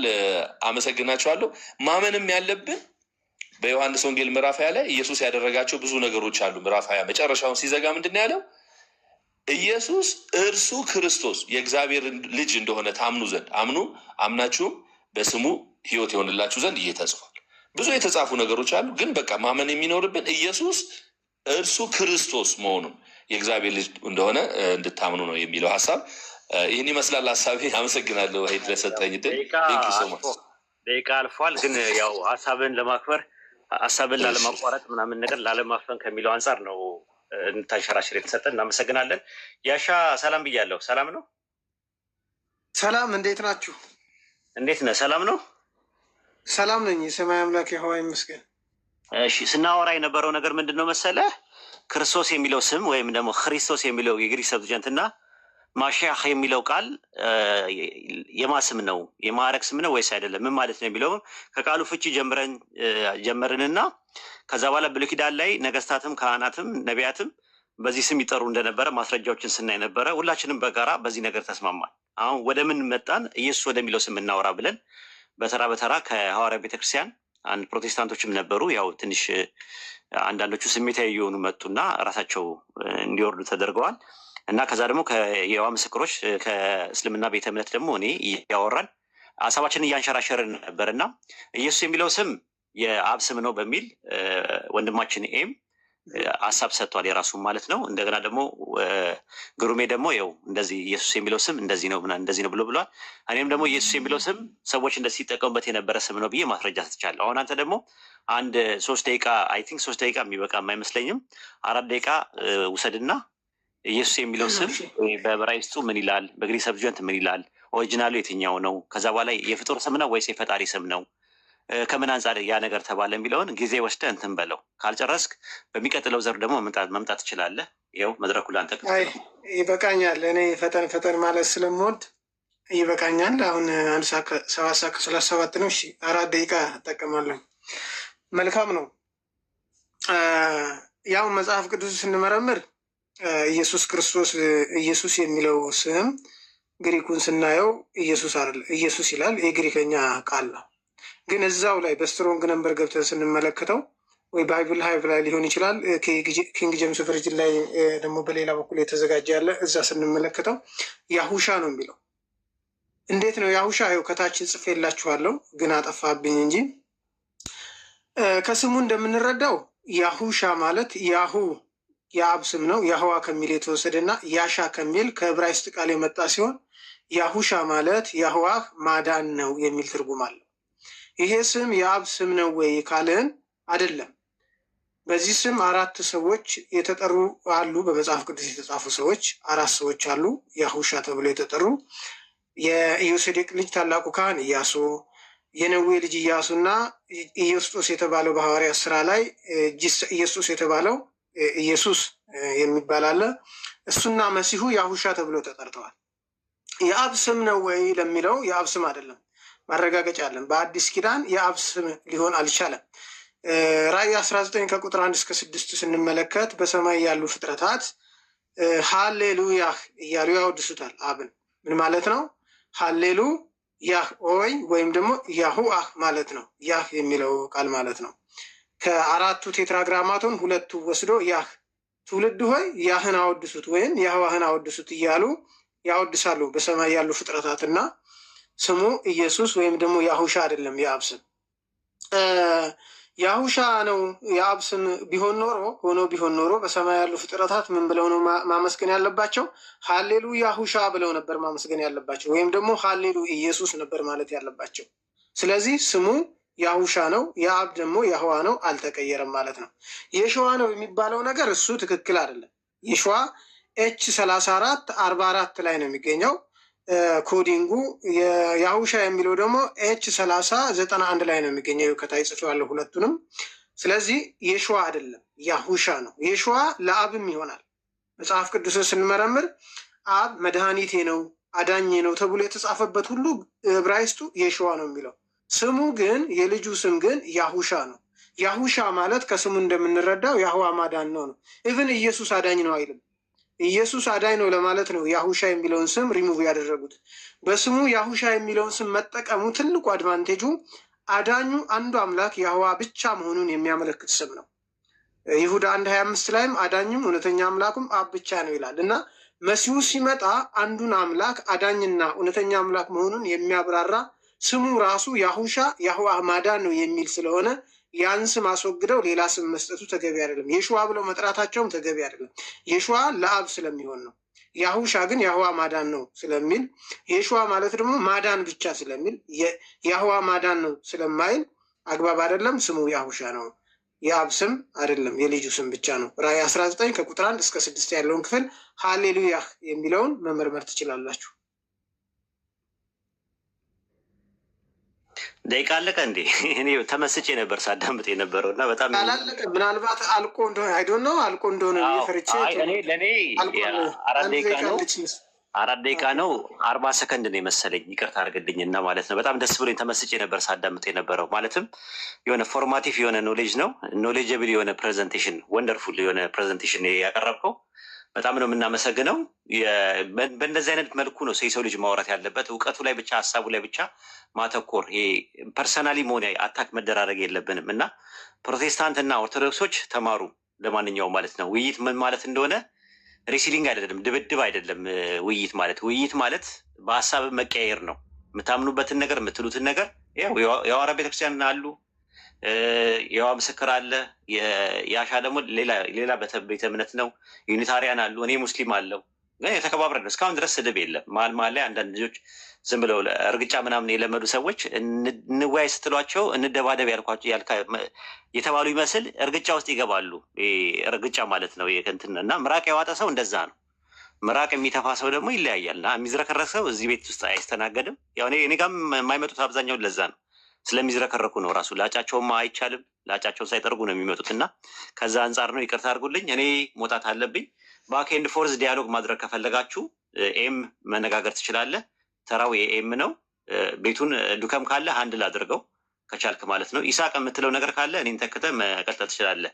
አመሰግናችኋለሁ። ማመንም ያለብን በዮሐንስ ወንጌል ምዕራፍ 20 ላይ ኢየሱስ ያደረጋቸው ብዙ ነገሮች አሉ። ምዕራፍ 20 መጨረሻውን ሲዘጋ ምንድን ነው ያለው? ኢየሱስ እርሱ ክርስቶስ የእግዚአብሔር ልጅ እንደሆነ ታምኑ ዘንድ አምኑ፣ አምናችሁም በስሙ ሕይወት የሆንላችሁ ዘንድ ይህ ተጽፏል። ብዙ የተጻፉ ነገሮች አሉ። ግን በቃ ማመን የሚኖርብን ኢየሱስ እርሱ ክርስቶስ መሆኑን፣ የእግዚአብሔር ልጅ እንደሆነ እንድታምኑ ነው የሚለው ሀሳብ ይህን ይመስላል ሀሳቤ። አመሰግናለሁ ሄድ ለሰጠኝ ዕድል። Thank you so much። ደቂቃ አልፏል። ግን ያው ሀሳብን ለማክበር፣ ሀሳብን ላለማቋረጥ ምናምን ነገር ላለማፈን ከሚለው አንጻር ነው እንታንሸራሽር የተሰጠን። እናመሰግናለን። ያሻ ሰላም ብያለሁ። ሰላም ነው? ሰላም፣ እንዴት ናችሁ? እንዴት ነህ? ሰላም ነው? ሰላም ነኝ። የሰማይ አምላክ ይሖዋ ይመስገን። እሺ፣ ስናወራ የነበረው ነገር ምንድን ነው መሰለህ? ክርስቶስ የሚለው ስም ወይም ደግሞ ክርስቶስ የሚለው የግሪክ Septuagint እና ማሺያህ የሚለው ቃል የማ ስም ነው? የማዕረግ ስም ነው ወይስ አይደለም? ምን ማለት ነው የሚለውን ከቃሉ ፍቺ ጀምረን ጀመርንና ከዛ በኋላ ብሉይ ኪዳን ላይ ነገስታትም ካህናትም ነቢያትም በዚህ ስም ይጠሩ እንደነበረ ማስረጃዎችን ስናይ ነበረ። ሁላችንም በጋራ በዚህ ነገር ተስማማል። አሁን ወደ ምን መጣን? ኢየሱስ ወደሚለው ስም እናወራ ብለን በተራ በተራ ከሐዋርያ ቤተክርስቲያን አንድ ፕሮቴስታንቶችም ነበሩ። ያው ትንሽ አንዳንዶቹ ስሜታዊ የሆኑ መጡና ራሳቸው እንዲወርዱ ተደርገዋል። እና ከዛ ደግሞ ከየሖዋ ምስክሮች፣ ከእስልምና ቤተ እምነት ደግሞ እኔ እያወራን ሀሳባችንን እያንሸራሸርን ነበር። እና ኢየሱስ የሚለው ስም የአብ ስም ነው በሚል ወንድማችን ኤም ሀሳብ ሰጥቷል፣ የራሱን ማለት ነው። እንደገና ደግሞ ግሩሜ ደግሞ ይኸው እንደዚህ ኢየሱስ የሚለው ስም እንደዚህ ነው ምናምን እንደዚህ ነው ብሎ ብሏል። እኔም ደግሞ ኢየሱስ የሚለው ስም ሰዎች እንደዚህ ሲጠቀሙበት የነበረ ስም ነው ብዬ ማስረጃ ሰጥቻለሁ። አሁን አንተ ደግሞ አንድ 3 ደቂቃ፣ I think 3 ደቂቃ የሚበቃም አይመስለኝም፣ 4 ደቂቃ ውሰድና ኢየሱስ የሚለው ስም በዕብራይስጡ ምን ይላል? በግሪክ Septuagint ምን ይላል? Original ኡ የትኛው ነው? ከዛ በኋላ የፍጡር ስም ነው ወይስ የፈጣሪ ስም ነው? ከምን አንጻር ያ ነገር ተባለ የሚለውን ጊዜ ወስደህ እንትን በለው። ካልጨረስክ በሚቀጥለው ዘር ደግሞ መምጣት ትችላለህ። ይኸው መድረኩ ለአንተ ክፍት አይ ነው። ይበቃኛል። እኔ ፈጠን ፈጠን ማለት ስለምወድ ይበቃኛል። አሁን 1 ሰዓት 7 ሰዓት ከ37 ነው። እሺ 4 ደቂቃ እጠቀማለሁ። መልካም ነው። ያው መጽሐፍ ቅዱስ ስንመረምር ኢየሱስ ክርስቶስ፣ ኢየሱስ የሚለው ስም ግሪኩን ስናየው ኢየሱስ አይደል፣ ኢየሱስ ይላል። የግሪከኛ ቃል ነው። ግን እዛው ላይ በ Strong number ገብተን ስንመለከተው ወይ Bible Hub ላይ ሊሆን ይችላል፣ King James Version ላይ ደግሞ በሌላ በኩል የተዘጋጀ ያለ እዛ ስንመለከተው ያሁሻ ነው የሚለው። እንዴት ነው ያሁሻ? ይኸው ከታች ጽፌላችኋለሁ፣ ግን አጠፋብኝ እንጂ ከስሙ እንደምንረዳው ያሁሻ ማለት ያሁ የአብ ስም ነው። ያህዋ ከሚል የተወሰደ እና ያሻ ከሚል ከዕብራይስጥ ቃል የመጣ ሲሆን ያሁሻ ማለት ያህዋህ ማዳን ነው የሚል ትርጉም አለው። ይሄ ስም የአብ ስም ነው ወይ ካልን አይደለም። በዚህ ስም አራት ሰዎች የተጠሩ አሉ። በመጽሐፍ ቅዱስ የተጻፉ ሰዎች አራት ሰዎች አሉ ያሁሻ ተብሎ የተጠሩ። የኢዮሴዴቅ ልጅ ታላቁ ካህን ኢያሱ፣ የነዌ ልጅ ኢያሱ እና ኢየሱስ የተባለው፣ በሐዋርያት ስራ ላይ ኢየሱስ የተባለው ኢየሱስ የሚባል አለ። እሱና መሲሁ ያሁሻ ተብሎ ተጠርተዋል። የአብ ስም ነው ወይ ለሚለው የአብ ስም አይደለም። ማረጋገጫ አለን። በአዲስ ኪዳን የአብ ስም ሊሆን አልቻለም። ራእይ 19 ከቁጥር 1 እስከ 6 ስንመለከት በሰማይ ያሉ ፍጥረታት ሃሌሉያህ እያሉ ያወድሱታል አብን። ምን ማለት ነው? ሃሌሉ ያህ ኦይ ወይም ደግሞ ያሁአህ ማለት ነው። ያህ የሚለው ቃል ማለት ነው። ከአራቱ Tetragrammaton ሁለቱ ወስዶ ያህ፣ ትውልድ ሆይ ያህን አወድሱት ወይም ያህዋህን አወድሱት እያሉ ያወድሳሉ በሰማይ ያሉ ፍጥረታትና ስሙ ኢየሱስ ወይም ደግሞ ያሁሻ አይደለም የአብ ስም። ያሁሻ ነው የአብ ስም ቢሆን ኖሮ፣ ሆኖ ቢሆን ኖሮ በሰማይ ያሉ ፍጥረታት ምን ብለው ነው ማመስገን ያለባቸው? ሀሌሉ ያሁሻ ብለው ነበር ማመስገን ያለባቸው፣ ወይም ደግሞ ሀሌሉ ኢየሱስ ነበር ማለት ያለባቸው። ስለዚህ ስሙ ያሁሻ ነው፣ የአብ ደግሞ ያህዋ ነው፣ አልተቀየረም ማለት ነው። የሸዋ ነው የሚባለው ነገር እሱ ትክክል አይደለም። የሸዋ H 3444 ላይ ነው የሚገኘው coding ኡ። ያሁሻ የሚለው ደግሞ H 3091 ላይ ነው የሚገኘው። ከታች ጽፌዋለሁ ሁለቱንም። ስለዚህ የሸዋ አይደለም፣ ያሁሻ ነው። የሸዋ ለአብም ይሆናል። መጽሐፍ ቅዱስን ስንመረምር አብ መድኃኒቴ ነው፣ አዳኜ ነው ተብሎ የተጻፈበት ሁሉ ዕብራይስጡ የሸዋ ነው የሚለው። ስሙ ግን፣ የልጁ ስም ግን ያሁሻ ነው። ያሁሻ ማለት ከስሙ እንደምንረዳው ያህዋ ማዳን ነው ነው። Even ኢየሱስ አዳኝ ነው አይልም። ኢየሱስ አዳኝ ነው ለማለት ነው ያሁሻ የሚለውን ስም ሪሙቭ ያደረጉት። በስሙ ያሁሻ የሚለውን ስም መጠቀሙ ትልቁ advantage ኡ አዳኙ አንዱ አምላክ ያህዋ ብቻ መሆኑን የሚያመለክት ስም ነው። ይሁዳ 1:25 ላይም አዳኙም እውነተኛ አምላኩም አብ ብቻ ነው ይላል እና መሲሁ ሲመጣ አንዱን አምላክ አዳኝና እውነተኛ አምላክ መሆኑን የሚያብራራ ስሙ ራሱ ያሁሻ ያህዋ ማዳን ነው የሚል ስለሆነ ያን ስም አስወግደው ሌላ ስም መስጠቱ ተገቢ አይደለም። የሸዋ ብለው መጥራታቸውም ተገቢ አይደለም። የሸዋ ለአብ ስለሚሆን ነው። ያሁሻ ግን ያህዋ ማዳን ነው ስለሚል፣ የሸዋ ማለት ደግሞ ማዳን ብቻ ስለሚል፣ ያህዋ ማዳን ነው ስለማይል አግባብ አይደለም። ስሙ ያሁሻ ነው። የአብ ስም አይደለም፣ የልጁ ስም ብቻ ነው። ራእይ 19 ከቁጥር 1 እስከ 6 ያለውን ክፍል ሃሌሉያ የሚለውን መመርመር ትችላላችሁ። ደቂቃ አለቀ እንዴ? እኔ ተመስጬ ነበር ሳዳምጥ የነበረው እና በጣም አላለቀ። ምናልባት አልቆ እንደሆነ፣ I don't know፣ አልቆ እንደሆነ ፈርቼ። እኔ ለእኔ 4 ደቂቃ ነው፣ 4 ደቂቃ ነው 40 ሰከንድ ነው የመሰለኝ። ይቅርታ አድርግልኝ እና ማለት ነው። በጣም ደስ ብሎኝ ተመስጬ ነበር ሳዳምጥ የነበረው። ማለትም የሆነ formative የሆነ knowledge ነው፣ knowledgeable የሆነ presentation፣ wonderful የሆነ presentation ያቀረብከው። በጣም ነው የምናመሰግነው። በእንደዚህ አይነት መልኩ ነው የሰው ልጅ ማውራት ያለበት። እውቀቱ ላይ ብቻ፣ ሀሳቡ ላይ ብቻ ማተኮር፣ ይሄ personally መሆን attack መደራረግ የለብንም እና ፕሮቴስታንት እና ኦርቶዶክሶች ተማሩ። ለማንኛውም ማለት ነው ውይይት ምን ማለት እንደሆነ፣ wrestling አይደለም፣ ድብድብ አይደለም። ውይይት ማለት በሀሳብ መቀያየር ነው። የምታምኑበትን ነገር፣ የምትሉትን ነገር፣ ያው የሐዋርያ ቤተክርስቲያን አሉ፣ የይሖዋ ምስክር አለ፣ የአሻ ደግሞ ሌላ ቤተ እምነት ነው። Unitarian አሉ፣ እኔ ሙስሊም አለው። ግን የተከባብረን ነው። እስካሁን ድረስ ስድብ የለም። መሀል መሀል ላይ አንዳንድ ልጆች ዝም ብለው እርግጫ ምናምን የለመዱ ሰዎች እንወያይ ስትሏቸው እንደባደብ ያልኳቸው የተባሉ ይመስል እርግጫ ውስጥ ይገባሉ። እርግጫ ማለት ነው እንትን እና ምራቅ የዋጠ ሰው እንደዛ ነው። ምራቅ የሚተፋ ሰው ደግሞ ይለያያል። እና የሚዝረከረክ ሰው እዚህ ቤት ውስጥ አይስተናገድም። ያው እኔ ጋም የማይመጡት አብዛኛውን ለዛ ነው፣ ስለሚዝረከረኩ ነው። ራሱ ላጫቸውም አይቻልም። ላጫቸውን ሳይጠርጉ ነው የሚመጡት እና ከዛ አንጻር ነው። ይቅርታ አድርጉልኝ። እኔ መውጣት አለብኝ። Back and forth dialogue ማድረግ ከፈለጋችሁ ኤም መነጋገር ትችላለህ። ተራው የኤም ነው። ቤቱን ዱከም ካለ handle አድርገው ከቻልክ ማለት ነው። ኢሳቅ የምትለው ነገር ካለ እኔን ተክተህ መቀጠል ትችላለህ።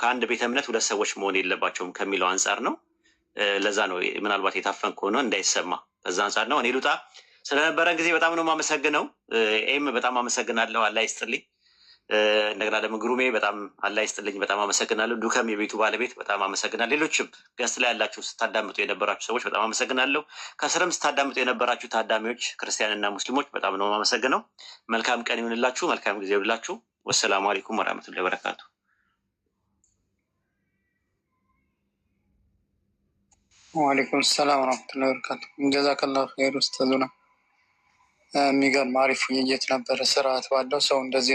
ከአንድ ቤተ እምነት ሁለት ሰዎች መሆን የለባቸውም ከሚለው አንጻር ነው። ለዛ ነው ምናልባት የታፈን ከሆነ እንዳይሰማ ከዛ አንጻር ነው። እኔ ልውጣ። ስለነበረን ጊዜ በጣም ነው የማመሰግነው። ኤም በጣም አመሰግናለሁ። አላህ ይስጥልኝ። እንደገና ደግሞ ግሩሜ በጣም አላህ ይስጥልኝ፣ በጣም አመሰግናለሁ። ዱከም የቤቱ ባለቤት በጣም አመሰግናለሁ። ሌሎችም guest ላይ ያላችሁ ስታዳምጡ የነበራችሁ ሰዎች በጣም አመሰግናለሁ። ከስርም ስታዳምጡ የነበራችሁ ታዳሚዎች ክርስቲያንና ሙስሊሞች በጣም ነው የማመሰግነው። መልካም ቀን ይሁንላችሁ። መልካም ጊዜ ይሁንላችሁ። ወሰላሙ አለይኩም ወራህመቱላሂ ወበረካቱ። ወአለይኩም ሰላም ወረሕመቱላሂ ወበረካቱ። ጀዛከላሁ ኸይር ኡስታዙና። የሚገርም አሪፍ ውይይት ነበረ። ስርዓት ባለው ሰው እንደዚህ